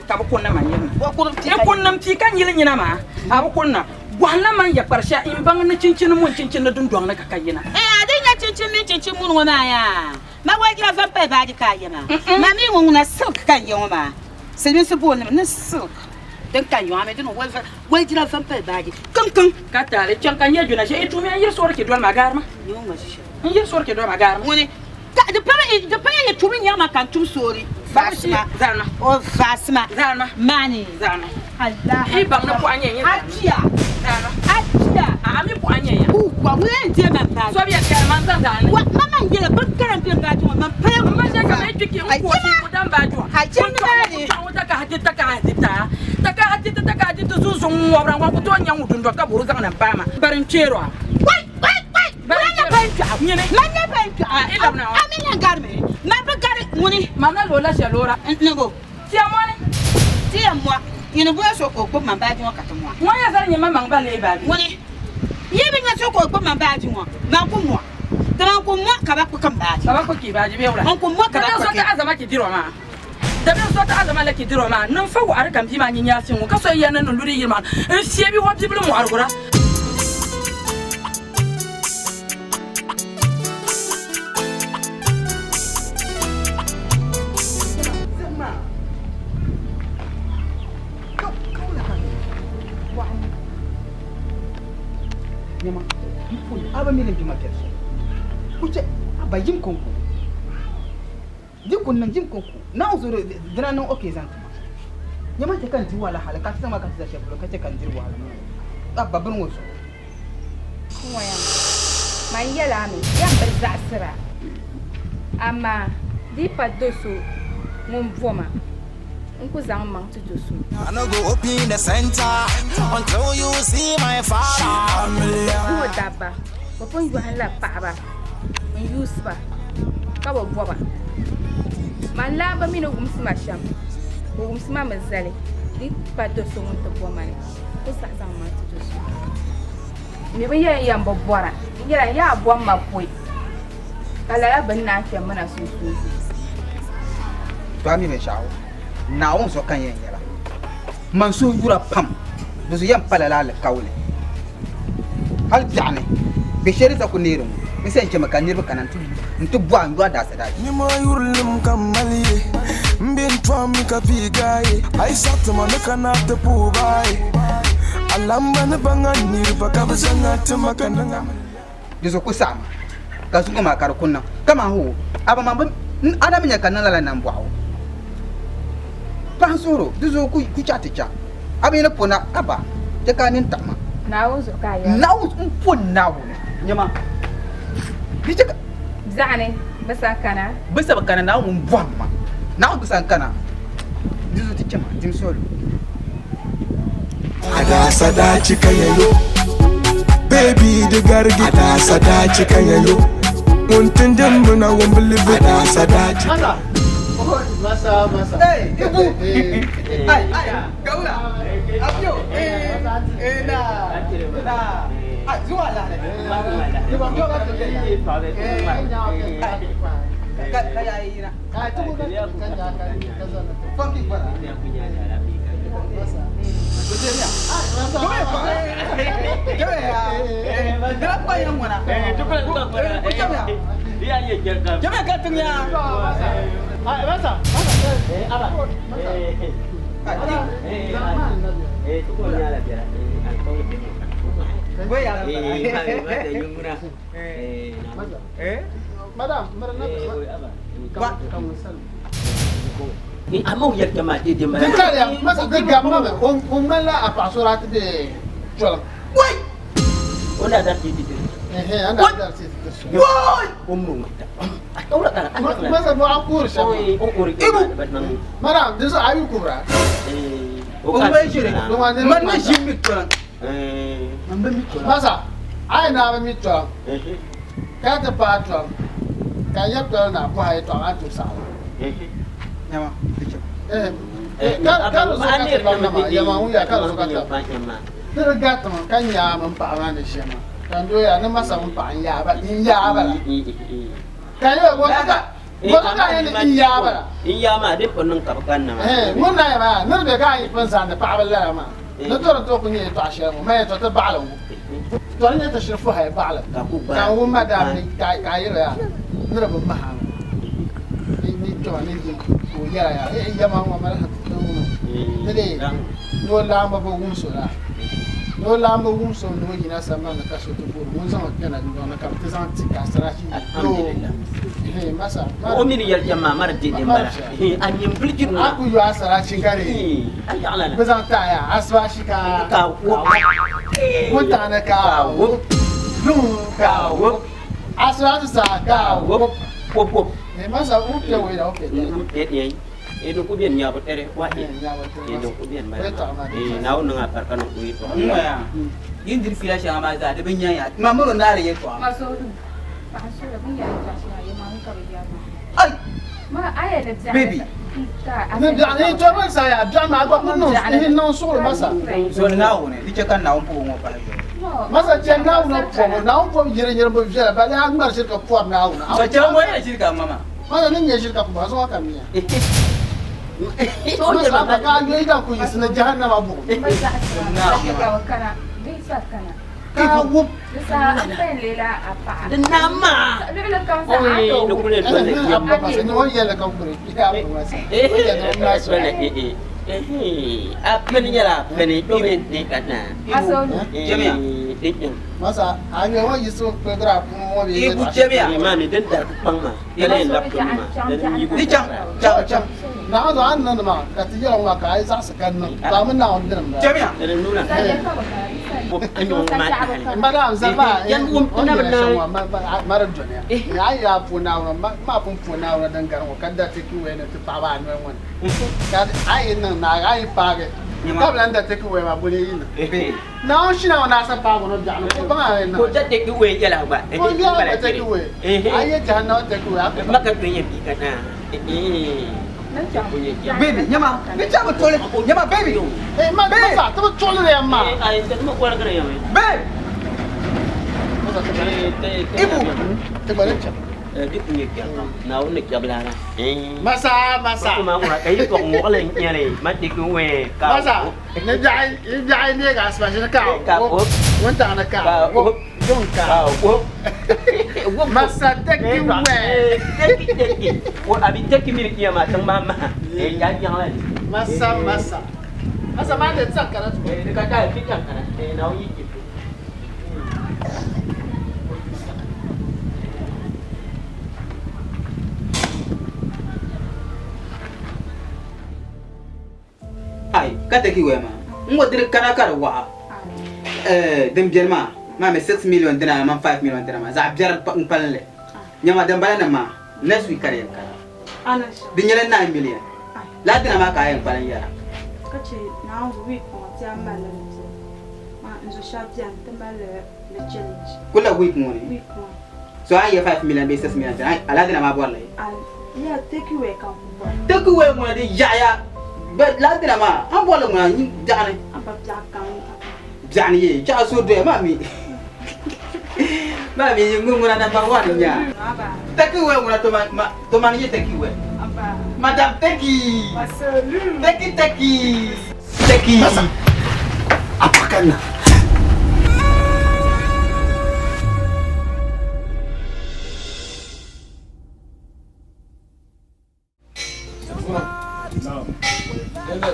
Speaker 8: ka bi kunna man yirina n kunni pii ka nyili nyina maa a bi kunna gɔhim la man ya kpari shɛli n baŋ ni chinchini muni chinchini ni dundɔŋ ni ka ka yina.
Speaker 7: Ee a di nya chinchini mini chinchini muni ŋɔ maa yaa ma walijira vampaya baaji ka a ye maa ma mi ŋɔ ŋuna silk ka n ye ŋɔ maa silimiinsi booni li mi ni silk din ka n ye ŋɔ a mi di ni walijira vampaya baaji kiŋkiŋ.
Speaker 8: Ka taali chaŋ ka nya juna ʒe i tuumi n yiri soori ki doli ma gaari ma n yiri soori ki doli ma gaari ma.
Speaker 7: Ŋuni ka di pala di pala yi tuumi nyaŋ ma ka n tum soori vaasima o vaasima maani Allah
Speaker 8: I baŋ ni pɔɣu nyɛ nyɛ
Speaker 7: a kpiya a kpiya
Speaker 8: a mi pɔɣu nyɛ ya
Speaker 7: wa ŋuni n deei man baaji
Speaker 8: so bɛ kari man zaŋ zaŋ
Speaker 7: wa ma man yɛla bin kara n bɛ baaji ŋɔ man pala
Speaker 8: ŋun ma ʒe ka ma kpi n ko ti ku dan baaji ŋɔ
Speaker 7: a chɛ ni maa ni
Speaker 8: taka hati taka hati ta taka hati taka hati ti zunzun ŋɔbira ŋɔ ku tooi nya ŋun dundɔŋ ka bori zaŋ na m-paai ma bari n kpeeri a
Speaker 7: wai wai wai man nyɛ ban kpɛɣu
Speaker 8: nyini
Speaker 7: man nyɛ ban kpɛɣu
Speaker 8: i labina
Speaker 7: a mi lan gari mi man bi gari ŋuni
Speaker 8: man na loola shɛli loora
Speaker 7: niŋo
Speaker 8: tia mɔni
Speaker 7: ti yɛn mɔ nyini bɔya so ka o gbubi man baaji ŋɔ ka ti mɔ
Speaker 8: ŋɔ yɛn zali nyɛ man maŋ ba lee baaji
Speaker 7: ŋuni yi bi nya so ka o gbubi man baaji ŋɔ man ku mɔ di man ku mɔ ka ba kpuki n baaji
Speaker 8: ka ba kpuki baaji bee wula
Speaker 7: n ku mɔ ka ba
Speaker 8: so
Speaker 7: kpuki
Speaker 8: ka azama ki diri o maa Dabiɛm so ti alizama la ki diri o maa, niŋ fa waɣiri ka m bia maa nyi nyaasi ŋɔ ka so yi yɛli ni ni luri yili maa ni, n fie bi hɔ bibili mɔɣirigura.
Speaker 13: Nyama, n pun a bi mi ni n bima biɛri shɛli. Ku chɛ a ba yim kɔŋko. Di ku niŋ jim kɔŋko. Naawuni zuɣu di na niŋ ok zaŋ ti ma. Nyama chɛ ka n di wahala hali ka ti zaŋ ma ka ti za shɛli polo ka chɛ ka n diri wahala maa a ba bini ŋɔ zuɣu.
Speaker 3: Ŋɔya, man yɛl a mi, yɛm bi zaɣisira, amaa di yi pa do so ŋun bo ma, n ku zaŋ m maŋ ti do so.
Speaker 6: I no go open the center until you see my father.
Speaker 3: Zuŋɔ dabba, bɛ pun yɔhimla paɣiba n-yuusi ba ka bi bo ba. Man laamba mi ni wumsi ma shɛm, bɛ wumsi ma mi zali, di yi pa do so ŋun ti bo ma ni. Ku saɣi zaŋ ma ti do so. M mi bi yɛli n yɛn bi bɔra, n yɛla n yaa bom ma pɔi, ka lala bini naan kpɛm mi na sunsuuni.
Speaker 13: To a mi binshɛɣu, Naawuni zuɣu ka n yɛn yɛla. Man suhu yura pam, di zuɣu yɛn pa lala alikauli. Hal biɛɣuni, bɛ shɛli za ku neeri ŋɔ, n sa yɛn chɛmi ka niriba kana nti bɔhi a n-yo a daasadachi.
Speaker 14: Nima yurilim ka m mali ye, m be n tɔhimi ka pii gaai. A yi saɣiti ma ni ka na ti puhi baai. A lamba ni baŋ a niriba ka bɛ zaŋ a ti ma ka niŋ a.
Speaker 13: Di zuɣu ku saɣim ka zuŋɔ maa ka di ku niŋ kaman hoo, a ba man bi a na mi nya ka niŋ lala nambɔɣu. Paɣa n-suhir o, di zuɣu ku chaɣ ti chaɣ a bi ni po na a ba, chɛ ka a nini taɣi ma.
Speaker 3: Naawuni zuɣu ka a yɛra.
Speaker 13: Naawuni, m po Naawuni, nyama, di chɛ ka.
Speaker 3: Biɛɣuni, bɛ sa kana.
Speaker 13: Bɛ sa bi kana, Naawuni ŋun bɔhim ma. Naawuni bɛ sa n-kana, di zuɣu ti chɛ ma, dim soli.
Speaker 14: Adasa dachi ka yayo. Baby di garigi. Adasa dachi ka yayo. Ŋun tindim muna ŋun bi libi. Adasa dachi.
Speaker 2: Masa. Masa, masa.
Speaker 13: Hey, Ibu. Ai, ai, Gaula. Abio. Eh, eh na. Na. Ah, zuwa la. Ibu, yo ka te. Eh, ka ka ya yi na.
Speaker 2: Ka tuku ka ka ka ka
Speaker 13: Funky bara.
Speaker 2: Di kariya masa di gabimi mi o ŋmanila a paɣa so daa ti be Cholim. Masa bo a kuuri shɛm Madam di zuɣu a yi kubira. Masa a yi naai bi mi Cholim ka ti paai Cholim ka n yɛli Cholim naa bɔhi a yɛltɔɣa maa ti o saɣim. Ni di garitimi ka nyaai mini paɣa maa ni ʒiya maa ka n dooya ni masa mini paɣa n yaai ba la ka n yɛli bɔzu ka a yɛli ni n yaai ba la ŋun na yɛli maa ni di be ka a yi pun zaandi paɣaba lala maa ni to di tooi ku nyɛ yɛltɔɣa shɛli ŋɔ man yɛltɔɣa ti baɣali ŋɔ to di nyɛ ti shiri fuhaya baɣali ka n wum ma daa ka a yɛli yaa ni di bi maha ni kpɛma ni yi ka o yɛra yaa eh yɛma ŋɔ mali ni dee ni o laamba bi wumsi o la ni o laamba wumsi o ni o yina sambani ni ka so ti booni ŋun zaŋ o kpɛna dundɔŋ ni ka bɛ ti zaŋ ti ka asirachi no masa
Speaker 11: o mi ni yɛli shɛm maa mari dede m-bala a nyin biligi
Speaker 2: a ku yo asirachi ka di bɛ zaŋ ti a yaa asibashi ka
Speaker 11: ka wup
Speaker 2: wuntaŋ ni ka wup yuŋ ka wup asirachi saa ka wup
Speaker 11: wup wup
Speaker 2: masa wup kpɛ wei la wup
Speaker 11: kpɛ e dun ku biɛni nyabu tere wa e e dun ku biɛni bala e naawuni niŋ a barika niŋ o yɛltɔɣa
Speaker 13: N-ŋɔya yin diri fiila shɛŋa maa zaa di bi nya ya ma miri o naari yɛltɔɣa.
Speaker 3: Ma suhudu paɣa suhuri bin yɛli yɛltɔɣa shɛŋa yɛ maa ka bi yɛri
Speaker 13: Ai!
Speaker 3: ma a yɛli ni biɛɣu
Speaker 13: Baby.
Speaker 2: Ni biɛɣu ni tɔri sa ya biɛɣu maa gba ku niŋ niŋ suɣuri masa.
Speaker 13: Zoli Naawuni di chɛ ka Naawuni pubu ŋɔ pahi zuɣu.
Speaker 2: Masa chɛ Naawuni pɔbu Naawuni pɔbu yiri yiri bi viɛla bali a ŋmari shiri ka pɔri Naawuni.
Speaker 13: So chɛ ŋɔ yɛli shiri ka ŋma maa.
Speaker 2: Masa ni nyɛ shiri ka pubu a zuɣu ka miya. Masa ka yo ida ku yisina jahannama bu.
Speaker 3: Kana di sa kana.
Speaker 2: Ka wup.
Speaker 3: Di sa an bɛn lela a paɣa.
Speaker 11: Di nama.
Speaker 3: Luɣuli kam sa a to
Speaker 11: Oi, kule dole
Speaker 2: Ya ba sa ni won yɛlɛ ka kure. Ya ba masa. Won yɛlɛ ka
Speaker 11: dole a pini nyɛla pini do bɛ ne ka na.
Speaker 13: Jamiya.
Speaker 2: Masa a yo won yisu pedra pu won bi.
Speaker 13: Ibu jamiya.
Speaker 11: Mami din dar kpaŋ ma. Dala yin lab tum ma.
Speaker 13: Di chaŋ chaŋ chaŋ.
Speaker 2: Na zo an nan ma ka ti yɛlɛ ŋɔ ka ai zaɣisi ka niŋ. To a mi naawuni dini m-bala.
Speaker 13: Jamiya.
Speaker 2: Madam zama mara dɔniya a yaa pu naawuni ma pun pu naawuni din gari ŋɔ ka da ti ki wee ni ti paɣaba anu ŋɔ ni ka a yi niŋ naagi a yi paagi ka bi lan da ti ki wee maa boli yi niŋ naawuni shi naawuni asa paagi no biɛɣu ni ko baŋ a yi niŋ
Speaker 11: Ko da take away yɛla gba.
Speaker 2: ko biɛɣu gba take away a yɛ jahannama take away a ku
Speaker 11: Ma ka kpe nyɛ bii ka na.
Speaker 13: Baby, nyama, bi chaŋ bi toli. Nyama, baby.
Speaker 2: Eh, ma masa ti bi tuɣili ya ma.
Speaker 11: Ai, ti ma wɔligiri ya mi.
Speaker 13: Babe.
Speaker 2: Ibu. Ti gba ni chaŋ.
Speaker 11: Di ku nyɛ kpɛri kam. Naawuni ni kpɛbi lana.
Speaker 2: Masa masa.
Speaker 11: Kuma ŋuna ka yi tɔg ŋɔɣili n-nyɛli ma take away ka.
Speaker 2: Masa ni biɛɣu ni biɛɣu ne ka asiba shini ka
Speaker 11: Ka wup.
Speaker 2: wuntaŋ ni ka wup yuŋ ka
Speaker 11: wup.
Speaker 2: Masa take away.
Speaker 11: Take take. Wo abi take mini iya ma tiŋ maa maha. Ya nyaŋla li.
Speaker 2: Masa masa. Masa maa de tsaŋ kana tu.
Speaker 11: Di ka taa ti chaŋ kana. Naawuni yi chɛ.
Speaker 13: Ai, ka take away maa. N ŋɔ diri kana ka di waɣa. Din biɛni maa, maa mi 6 million dina man 5 million dina maa zaɣ biɛri n kpalinli. Nyama din bala nim maa next week ka di yɛn kana. Di nyɛla 9 million. Laa dina maa ka a yɛn kpalim yɛra.
Speaker 4: Ka che naawuni week ŋɔ ti a mali li ti ma n zo shɛba bɛni ti mali li challenge.
Speaker 13: Kula week ŋɔ ni.
Speaker 4: Week ŋɔ.
Speaker 13: So a yɛ 5 million bee 6 million dina a laa dina maa bɔrili.
Speaker 4: Ya take away ka n ku bɔri.
Speaker 13: Take away ŋɔ di yaɣaya. But laa dina maa an bɔrili ŋuna biɛɣuni.
Speaker 4: Aba biɛɣu kam.
Speaker 13: Biɛɣuni ye chaɣa so doya maa mi. Maa mi ŋun ŋuna number 1 nya. Take away ŋuna to man ye take away. Madam Teki. Teki Teki. Teki.
Speaker 2: Masa. Apakanna.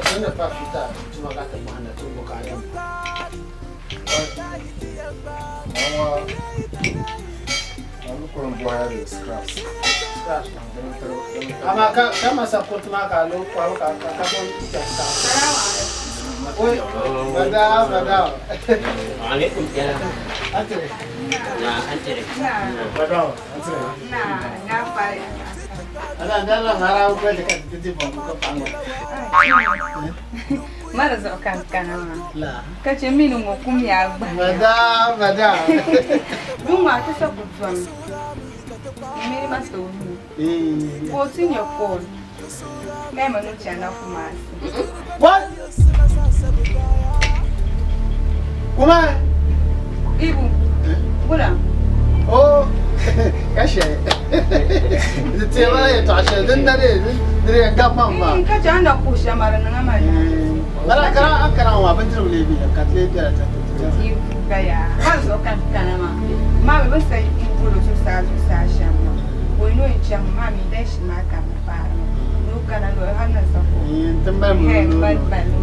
Speaker 2: Dende pa fita tuma ka ti bɔhindi ti bo ka a yɛm. Amma ka ka masa kurti maa ka a lo kɔhibu ka ka ka bo kpɛhi saɣim. Oi, madam, madam.
Speaker 11: Alaikum salam.
Speaker 2: Antire.
Speaker 11: Na antire.
Speaker 2: Madam, antire.
Speaker 3: Na na fari.
Speaker 2: Ana dala mara ko ka ti bo ko pango.
Speaker 3: Mara zuɣu ka n kana maa.
Speaker 2: La.
Speaker 3: Ka che mi ni ŋɔ kum yaa gba.
Speaker 2: Madam, madam.
Speaker 3: Dun maa ti sa ku dɔmi. Mini ma sa o nuu. Ka o ti nyɛ call. Mɛma ni o chana Kumasi.
Speaker 2: What? Kuma?
Speaker 3: Ibu. Bula.
Speaker 2: Oh, kashe. Ti ma ye to she din na de dire ga ma ma.
Speaker 3: Ka che anda ku shamara na ma.
Speaker 2: Mara kara an kara wa ban jira le bi ka tle bi ta ta.
Speaker 3: Ibu ka ya. Ma zuɣu ka n kana maa. Ma mi bi sa n bolo zuɣusaa zuɣusaa shɛm maa. Ka o ni o chaŋ maa mi dan shi maa ka mi paari ma. Ni o kana ni o hali ni sa ko.
Speaker 2: Tin bal mu.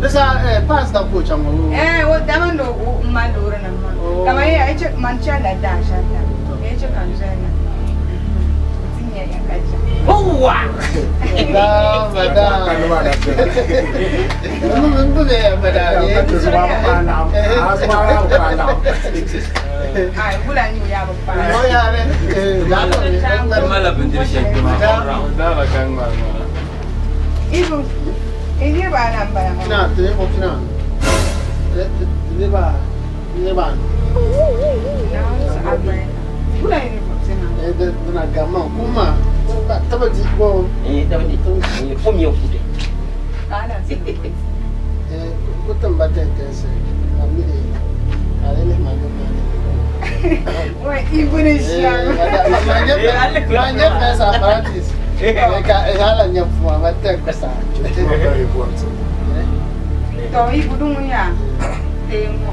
Speaker 2: Bisa pass da ko chaŋ o.
Speaker 3: Eh, o dama ni o ma loori nim maa. Kamar ya ce man chana da shata. Ya ce kan zana. Ti nya ya ka cha.
Speaker 11: Owa!
Speaker 2: Da madam. Mun bu be madam.
Speaker 3: Ai, bula ni ya ba pa.
Speaker 2: O ya re. Da ko.
Speaker 15: Mala bindiri shɛli ma. Da la kan ma.
Speaker 3: Ibu. Ije ba nan ba.
Speaker 2: Kina te ko kina. Ne ba ne ba.
Speaker 3: Bula ni ba sina.
Speaker 2: Eh de na gama kuma taba di ko.
Speaker 11: Eh taba di. Ko mi ku de.
Speaker 3: Ana sina.
Speaker 2: Eh ko tamba te te se. Amire. Ale ne ma go ma.
Speaker 3: Wai Ibu ne shi.
Speaker 2: Ma nye pesa apprentice. Ka hala nya puma ma te kusa.
Speaker 3: To ibu dun ya. Tengo.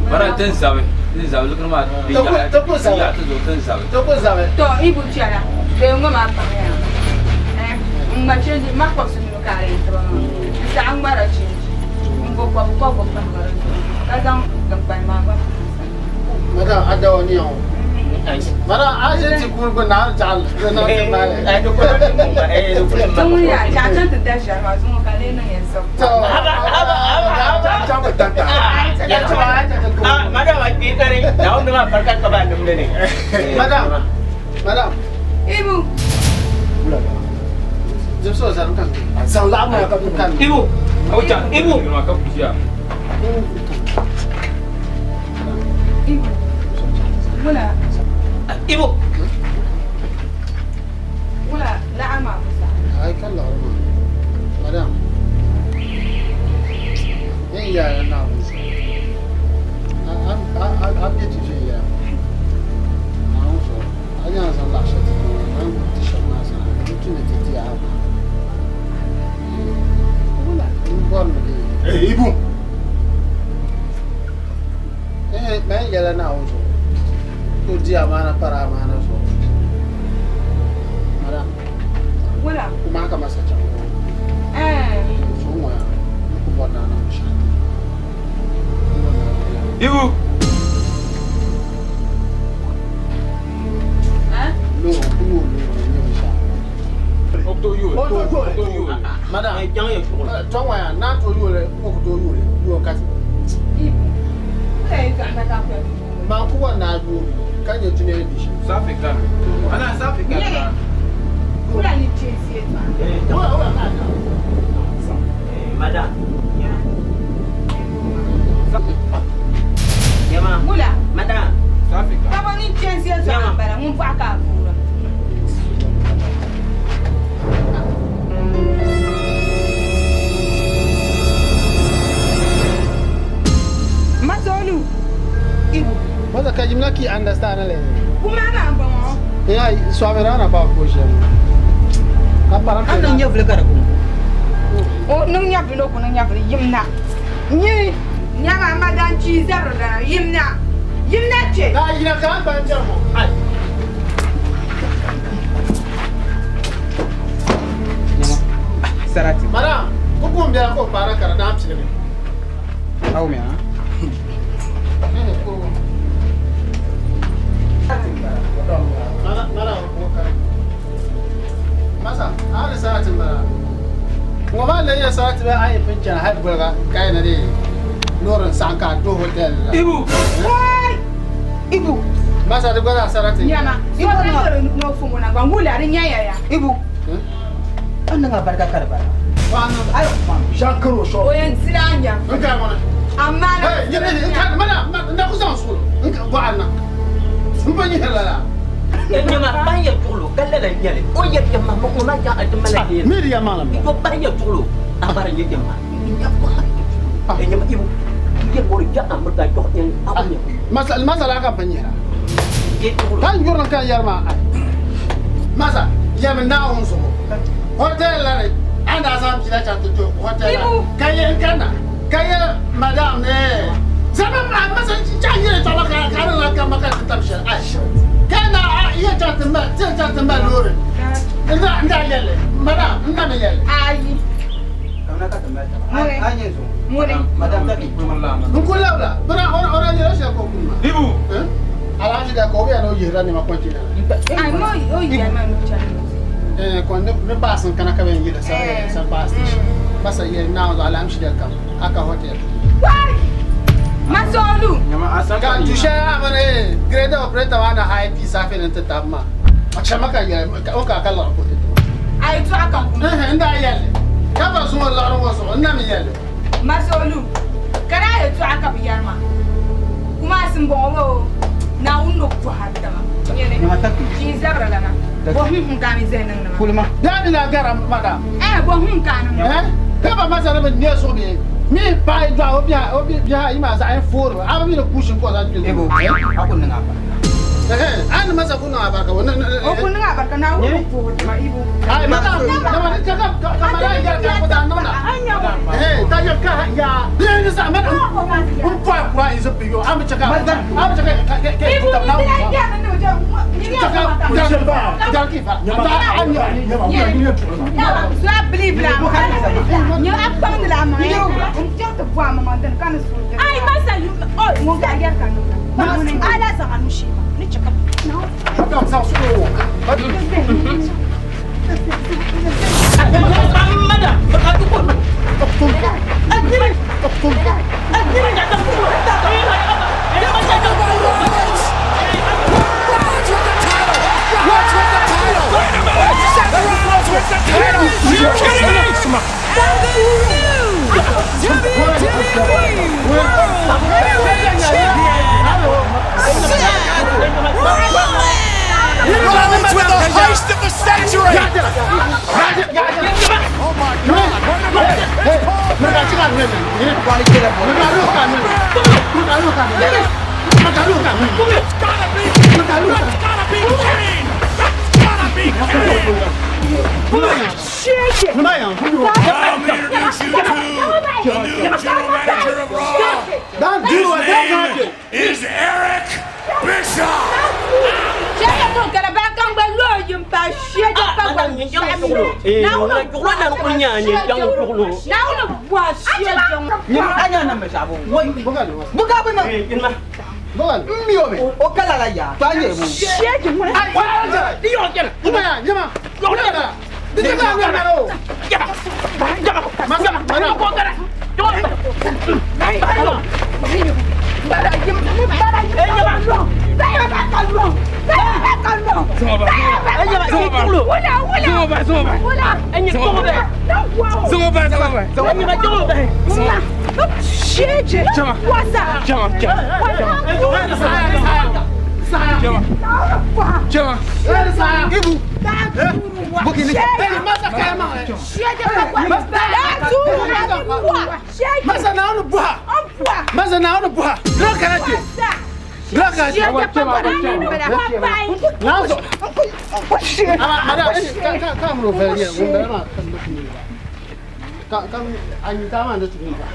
Speaker 16: Bara tin zabi, tin zabi likini maa di yaɣa
Speaker 2: To ku zabi.
Speaker 16: yaɣa ti zuɣu tin zabi.
Speaker 2: To ku zabi.
Speaker 3: To ibu chana. Tengo ma pa ya. Eh, ngma chenji ma kwa sunu kare to. Sa ngma ra chenji. Ngo kwa kwa kwa pa ma. Ka zang dang pa ma ba.
Speaker 2: Madam adawa ni yawo. Madam a je ti kun ko na jal na ti ma.
Speaker 3: Dun ya cha cha ti da sha ma zungo ka le na yen so.
Speaker 2: Haba haba haba haba. Cha ko tanta.
Speaker 11: Ah, madam a kpi kari Naawuni maa barika ka ba nimdi ni.
Speaker 2: Madam. Madam.
Speaker 3: Ibu.
Speaker 2: Jimso zan kan. Zan la ma ka kan.
Speaker 16: Ibu. Auta ibu. Ka kujiya.
Speaker 3: Ibu. Muna.
Speaker 11: Ibu.
Speaker 3: Muna la'ama kusa.
Speaker 2: Ai kan la ma. Madam. Yin ya na mu. A a a a bi ti je ya. Na mu so. A nya zan la sha ti na mu ti sha ma sa. Ti ne ti ti a ma.
Speaker 3: Muna.
Speaker 2: N bor mi de.
Speaker 9: Eh, Ibu.
Speaker 2: Eh, me yɛlɛ na o zuɣu o di amaana para amaana zuɣu madam
Speaker 3: Muna.
Speaker 2: kuma haka masa can
Speaker 3: Eh.
Speaker 2: so ŋɔ ya n ku bɔri naa niŋ shɛli
Speaker 16: Ibu.
Speaker 3: Eh?
Speaker 2: loori ku yooi loori n nyɛ binshaɣu
Speaker 16: O to yooi. O to yooi.
Speaker 2: madam tɔ ŋɔ ya naa to yooli o ku tooi yooli yooi ka ti
Speaker 3: Ibu. Muna yi zaɣ na ka pa.
Speaker 2: maa ku bɔri naa yooi ka nyɛ ti ni di shɛm
Speaker 16: Safi kan. Ana safi kan.
Speaker 3: Muna ni chensi etwa.
Speaker 11: Madam. Yama.
Speaker 3: Mula.
Speaker 11: Madam.
Speaker 16: Safi kan.
Speaker 3: Kaba ni chensi etwa bara mun fa ka fura. Mazolu. Ibu.
Speaker 2: Maza ka jimna ki understand le
Speaker 3: Kuma na bon.
Speaker 2: ya swamira na ba ko shɛm ka para
Speaker 13: An niŋ nyɛvili ka di kum.
Speaker 3: O niŋ nyɛvili o ku niŋ nyɛvili yimna. Nyi nyama ma dan chi zabiri dana yimna. Yimna che.
Speaker 2: Na yina ka ban jɛri mo. Ai.
Speaker 13: Sarati.
Speaker 2: Madam, ko kum biɛla ko para kara na pilimi.
Speaker 13: Aw mi ha?
Speaker 2: Madam, ko kara. Masa, a ni sarati bala. Ŋɔ maa le nyɛ sarati bɛ a yi pun chana hali boliga ka yi na de loori n saɣam ka a do hotel la.
Speaker 16: Ibu.
Speaker 13: Ibu.
Speaker 2: Masa di gba zaa sarati.
Speaker 3: Nyama. Ibu no fumo na ngula ri nyaya ya.
Speaker 13: Ibu. An niŋ a barika ka di bala. Ayi
Speaker 2: Jean Karo sɔ.
Speaker 3: O yɛn dila nya.
Speaker 2: N ka ŋɔni.
Speaker 3: Amma na.
Speaker 2: Hey, nyɛ n ka madam, n da ku zaŋ suuli n ka bɔɣari na. N pa nyihiri lala.
Speaker 11: Nyama ban yɛ tuɣulo ka lala nyɛli o yɛ yɛma ma o ma jan a ti mala deeri.
Speaker 2: Mi di yɛma la.
Speaker 11: Iko ban yɛ tuɣulo a bara yɛ yɛma. Nyama ibu yɛ bori ja Amerika jɔg yɛn a ko nyɛ.
Speaker 2: Masa masa la ka pa nyihira. Ka n yuri ka yɛri maa ai. Masa yɛmi Naawuni zuɣu. Hotel la ni an daa zaŋ bia la chaŋ ti do hotel la. Ka yɛ n kana ka yɛ madam ne. Zama ma masa cha yɛrɛ tɔba ka ka ni la ka ma ka ti tam shɛli ai. Ka na a yɛ chaŋ ti ma ti chaŋ ti ma loori. N da n da yɛli madam n na mi yɛli.
Speaker 3: Ayi.
Speaker 13: Kamina ka ti mali taba. An nyɛ zuŋ.
Speaker 3: Mune.
Speaker 13: Madam taki.
Speaker 2: N ku labila bina o na yɛrɛ shɛli ko kun ma.
Speaker 16: Ibu.
Speaker 2: Alhaji da ko o bɛ yan n'o yihira ni ma kɔntinɛ la.
Speaker 3: Ai mo o yɛ ma no cha.
Speaker 2: Eh, kon ne ne bas n kana ka bɛ yihira sa sa bus station. Masa yɛ na zo alamshi da kam aka hotel.
Speaker 3: Wai. Mazolu.
Speaker 15: Nyama asan
Speaker 2: Ka tushe amane grade operator wana high p safi ne ta tabma. Akshama ka yɛ o ka ka la ko te.
Speaker 3: Ai to akan kun.
Speaker 2: Eh, nda yɛlɛ. Ka ba zuŋɔ lɔɣiri ŋɔ zuɣu n na mi yɛlɛ.
Speaker 3: Mazolu. Kana ya to aka biyar ma. Kuma sun bon wo. Na unno ko hatta ma. Nyene.
Speaker 13: Nyama taki.
Speaker 3: Chi zabra lana. Bo hun hun ka mi zenin na ma.
Speaker 13: Kulima.
Speaker 2: Da mi na gara madam.
Speaker 3: Eh, bo hun ka na.
Speaker 2: Eh? Ka ba masa ne ne so bi. Mi pa i do o bi o bi bi ha ima za en foru. Aba mi ne kushin ko za ju.
Speaker 13: Ibu. A ku niŋ a barika.
Speaker 2: Ani masa ku niŋ abarika o
Speaker 3: O ku niŋ abarika Naawuni ni puhi ti ma Ibu.
Speaker 2: Ai mata ma ka ka ka ma la ya ka ko ta no na. Eh ta ya ka ya. Ni sa ma ku pa ku ra izo piyo am chaka. Am chaka ka ka ka
Speaker 3: Ibu
Speaker 2: ta
Speaker 3: ni
Speaker 2: na.
Speaker 3: ti la ya ni o ni ya
Speaker 2: Chaka
Speaker 3: ma
Speaker 2: ba da ki fa. Ta an ya ni ya ni ya.
Speaker 3: So I believe la. Ni a kpaŋ ni la ma. N chaŋ ti bɔhi ma ma dini ka ni suhu.
Speaker 12: Ai masa yu oh
Speaker 3: Ŋun ka yɛri ka niŋ la. Ala zaŋ a nu shee ma ni chɛ ka.
Speaker 2: Ka sa su o.
Speaker 5: Rollins with the title! Rollins with the title! Wait a minute! Seth Rollins with the title! You kidding me? And the new WWE World Heavyweight Champion, Seth Rollins! Rollins with the heist of the century! Oh my God! Wait a minute! It's Paul It's gotta be! That's gotta be Kane! That's gotta be Kane! Allow me to introduce you to the new general manager of Raw. His name is Eric Bischoff.
Speaker 3: Shɛli ka gara ba ka gba loo yim pa shɛli pa gba Naawuni bɔhi shɛli
Speaker 13: Nyini a nya niŋ binshaɣu woi buka bi niŋ n mi o mi o ka lala yaa to a nyɛ bu
Speaker 2: Masa Naawuni buha. Masa Naawuni buha. Dila kana je. Dila kana je. Naawuni. Ama mada ka ka ka mun fɛ yɛ mun bɛ ma ka mun ka ka a ɲi taama de tuguni ba.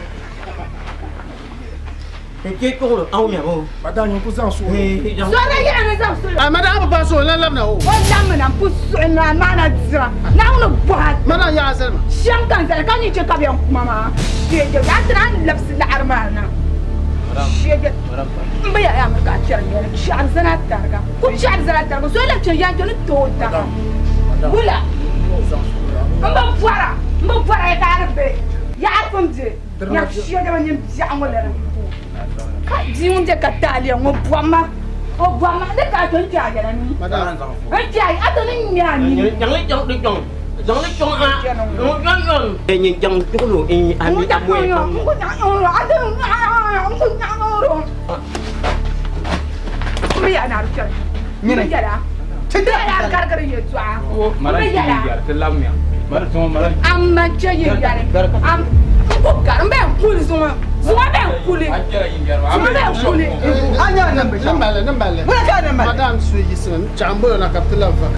Speaker 11: Nke kɔgɔ aw mi o.
Speaker 9: Mada nyɛ ko zaŋ so.
Speaker 3: Sɔrɔ yɛrɛ ni zaŋ solo.
Speaker 2: A mada a bɛ ban so la labina o.
Speaker 3: O lamina n pu suɣu na maana dira Naawuni bɔha.
Speaker 2: Mana yaa sali ma.
Speaker 3: Shɛm ka n zali ka nyɛ chɛ ka bɛ n kuma maa. Shɛjɛ a tira n labisi laɣari maa na. Shɛjɛ n bi yɛli a mi ka a chɛri yɛli chɛri zana tariga ku chɛri zana tariga so labi chɛ yan ni tooi daga wula n bi bɔra n bi bɔra ya ka a di bɛ yaɣari pun bɛ nyaɣa shɛjɛ bi nini biɛɣu ŋɔ lana ka bia ŋun bɛ ka taaliya ŋɔ bɔmma o bɔmma di ka a to n kpɛ a yɛla ni n kpɛ a a to ni ŋmɛ a nini
Speaker 11: Jaŋli jaŋ di jaŋ. Jaŋli jaŋ a. Ŋun jaŋ. Nyi jaŋ juɣulu n a mi a mɔɛ pam.
Speaker 16: Mara yɛri ti labimiya. Mara zuŋɔ mara.
Speaker 3: Amma che yin yɛri am n ku gari n bɛ n kuli zuŋɔ zuŋɔ bɛ n kuli zuŋɔ bɛ n kuli.
Speaker 13: A nya niŋ binshaɣu
Speaker 2: Ni mali ni mali.
Speaker 13: Wula ka a niŋ mali.
Speaker 2: Madam su yiɣisimi n chaɣ n bolo na ka bi ti labi va.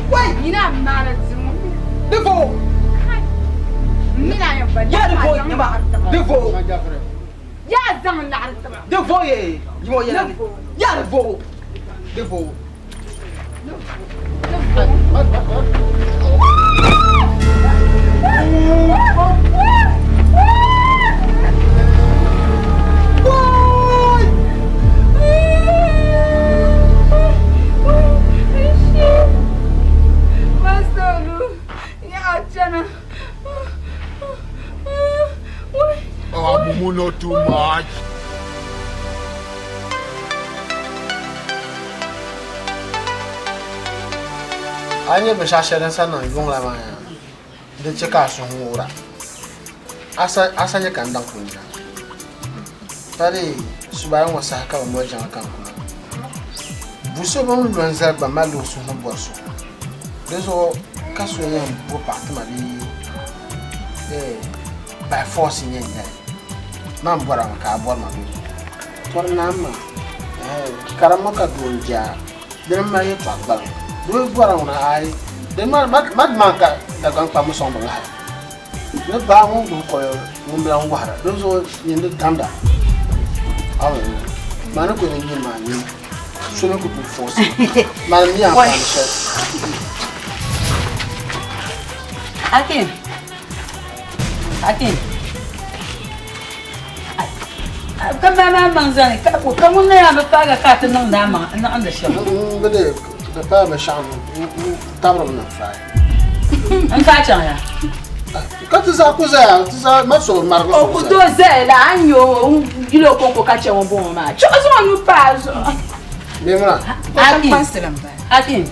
Speaker 13: Wai
Speaker 3: Nyina maana diri
Speaker 13: di vo
Speaker 3: Mina yɛn ba
Speaker 13: ya di vo nyima di vo
Speaker 3: yaa zaŋ laɣari tiba.
Speaker 13: di vo ye yimo yɛla ni ya di vo di vo.
Speaker 9: Oh, Mumu, not too much.
Speaker 2: A nyɛ binshaɣu shɛli din sa niŋ yuŋ la maa yaa di chɛ ka a suhu ŋuura a sa nyɛ ka n daŋ pun jina pa di subayi ŋɔ saha ka bi moli jiŋli ka n kuna bu so bin lo n zali gba mali o suhu ni bɔri so di zuɣu ka so yɛn bo paɣa tima bee by force n yɛn nyɛli man bɔra mi ka a bɔri ma bee tɔri naan ma Karimmi ka doo n-je a, dini m-mali yɛtɔɣ gbaliŋ. Doo yi bɔra ŋuna aai, dini maa ma di maan ka Dagbaŋ kpamba sɔŋ bɛ ŋahi. Ni baa ŋun gbubi kɔyo ŋun bi lan wɔhira, dinzuɣu nyin di damda. A bi mi, maa ni kul ni nyini maa nyini, so mi ku tooi fɔɔsi ma. Mani mi anfaani shɛli.
Speaker 7: Hakim, Hakim, ka maa maa maŋ zani ka ka ŋun na yaa bi paaga ka a ti niŋdi a maŋ niŋdi shɛm.
Speaker 2: N bi dee di paai binshɛɣu n tabirimi na faai.
Speaker 7: N faai chaŋ ya.
Speaker 2: Ka ti zaa ku zaya ti zaa ma so marigi
Speaker 3: O ku tooi zaya la a ni nya o n yili o kɔŋko ka chɛ ŋɔ bɔŋɔ maa chɛ o zaŋ o nuu pa a zuɣu.
Speaker 2: Memuna.
Speaker 7: Hakim. Hakim.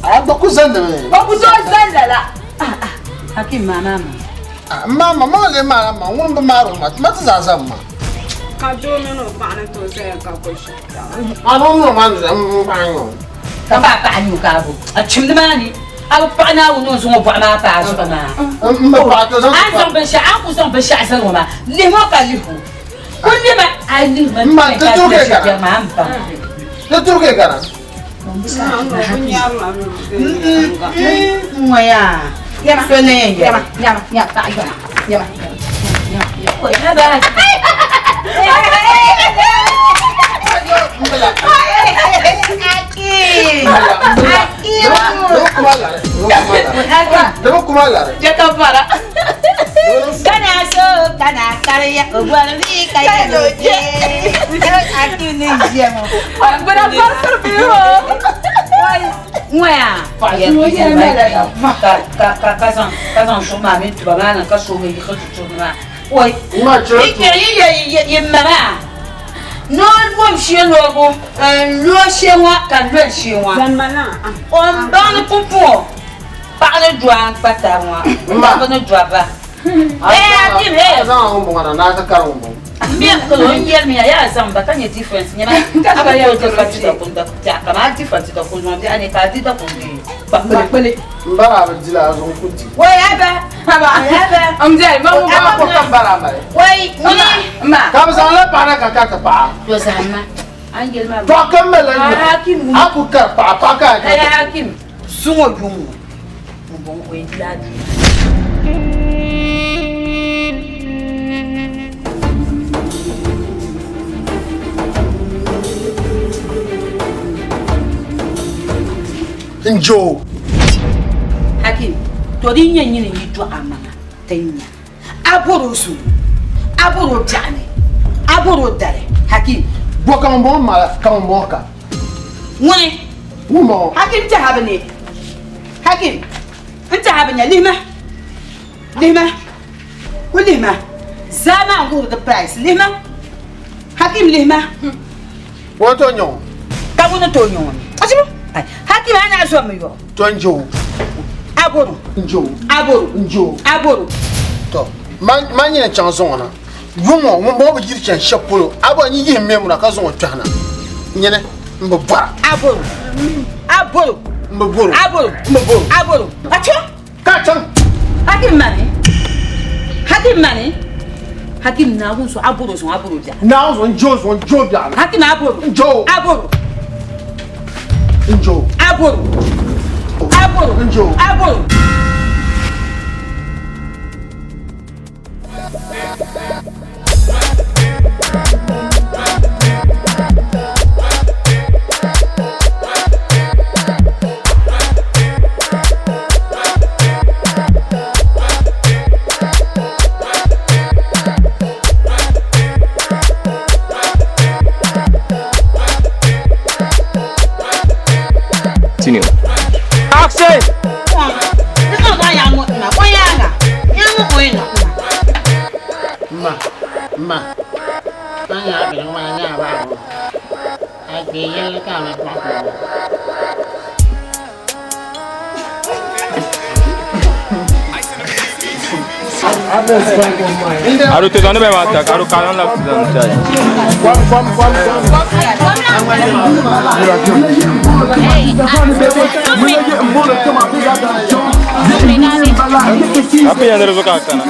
Speaker 2: A gba ku zandimi.
Speaker 3: O ku tooi zani lala.
Speaker 7: Hakim maa maa maa.
Speaker 2: M ma ma maŋ lee maana ma ŋuni bi maari o ma ma ti zaa zami ma.
Speaker 17: Ka doo mini o paɣa ni tooi zaya ka ko shɛli taba.
Speaker 2: A bi ŋuni maa ni m paɣa n-nyɛ o.
Speaker 7: Ka paɣa paɣa nyu ka a bo a chimdi maa ni a bi paɣi Naawuni ni o zaŋ o bɔɣu maa pa a zuɣu maa.
Speaker 2: M bi paɣa ti zaŋ
Speaker 7: A ni zaŋ binshɛɣu a ni ku zaŋ binshɛɣu zali ŋɔ maa lihi o ka lihi o. Kuli lihima a lihi ma
Speaker 2: M ma ti
Speaker 7: ka
Speaker 2: turigi
Speaker 7: lihi
Speaker 2: gana.
Speaker 7: shɛli maa m baŋ.
Speaker 2: Ti turigi gana.
Speaker 7: Kana so kana kariya o bɔri mi ka yɛlɛ o je Hakim ni ʒiya ŋɔ
Speaker 3: Gbuna parsiri bihi o.
Speaker 7: Ŋɔya ka zaŋ ka zaŋ suɣu maa mini tuba maa niŋ ka soogi yiɣi tutugi maa oi yi kpɛri yi yɛ yi ma maa ni o lom shee lɔrigu n lo shee ŋɔ ka n loli shee ŋɔ o n baŋ ni pumpɔŋɔ paɣa ni dɔa n kpa taba ŋɔ paɣaba ni dɔbba ee Hakim ee M kalo n yɛlimi ya yaa zaŋ ba ka nyɛ difference nyɛma a bi tooi di fa ti dakun da biɛɣu kamani a di fa ti dakun zuŋɔ biɛɣu ni ka a di dakun bee
Speaker 3: kpakpili.
Speaker 2: M bara a bi dila a zuŋ ku di.
Speaker 7: Wai a ba
Speaker 3: Haba
Speaker 7: a ba
Speaker 3: n dɛli ma ŋun
Speaker 2: A ko ka m bara a mali.
Speaker 7: Wai ŋuni
Speaker 3: ma
Speaker 2: Ka bi zaŋ la paɣa na ka ka ti paɣa.
Speaker 7: To zaŋ ma a ni yɛli maa
Speaker 2: Tɔɣa kam mali la nyuɣu.
Speaker 7: Hakim
Speaker 2: A ku kari paɣa paɣa ka a ka ti.
Speaker 7: Hakim suŋɔ yuŋ ŋɔ ŋun bɔŋɔ o yɛn dila a duu.
Speaker 2: N je o.
Speaker 7: Hakim, to di nyɛ nyini yi dɔɣi a maŋa ti nya a bɔri o suhu, a bɔri o biɛɣu ni, a bɔri o dali. Hakim.
Speaker 2: Bɔ ka ŋun bɔŋɔ mala ka ŋun bɔŋɔ ka.
Speaker 7: Ŋuni?
Speaker 2: Ŋun bɔŋɔ.
Speaker 7: Hakim tɛha bi ne. Hakim, n tɛha bi nya lihima. Lihima. Ku lihima. Zaa maa n wuhiri di price. Lihima. Hakim lihima.
Speaker 2: Ŋuni to nyɛ o?
Speaker 7: Ka ŋuni to nyɛ o? Achibu. Hakim a na zom mi yo.
Speaker 2: To n je o.
Speaker 7: Aboro.
Speaker 2: N je o.
Speaker 7: Aboro.
Speaker 2: N je o.
Speaker 7: Aboro.
Speaker 2: To ma nyini chaŋ zuŋɔ na. Yuŋɔ ŋun bɔŋɔ bi yiri chani shɛb polo a bɔri nyi yihim mɛmu na ka zaŋ o kpɛhi na. Nyini m bi bɔra.
Speaker 7: Aboro. Aboro.
Speaker 2: M bi bɔro.
Speaker 7: Aboro.
Speaker 2: M bi bɔro.
Speaker 7: Aboro. Acho.
Speaker 2: Ka chaŋ.
Speaker 7: Hakim mani. Hakim mani. Hakim Naawuni so aboro zuŋɔ aboro biɛɣu.
Speaker 2: Naawuni so n je o zuŋɔ n je o biɛɣu ni.
Speaker 7: Hakim aboro.
Speaker 2: N je o.
Speaker 7: Aboro.
Speaker 2: N je o.
Speaker 7: Aboro. Aboro.
Speaker 2: N je o.
Speaker 7: Aboro.
Speaker 16: Continue. Action!
Speaker 2: Ma, ma, a nya bini maa nya ba bo. A kpe yɛlli ka a bi kpaɣi o.
Speaker 16: Aro te zani bɛ maa ta aro kalan la zani chai.
Speaker 2: Kwam kwam kwam kwam.
Speaker 16: Api yan dere zo ka kana.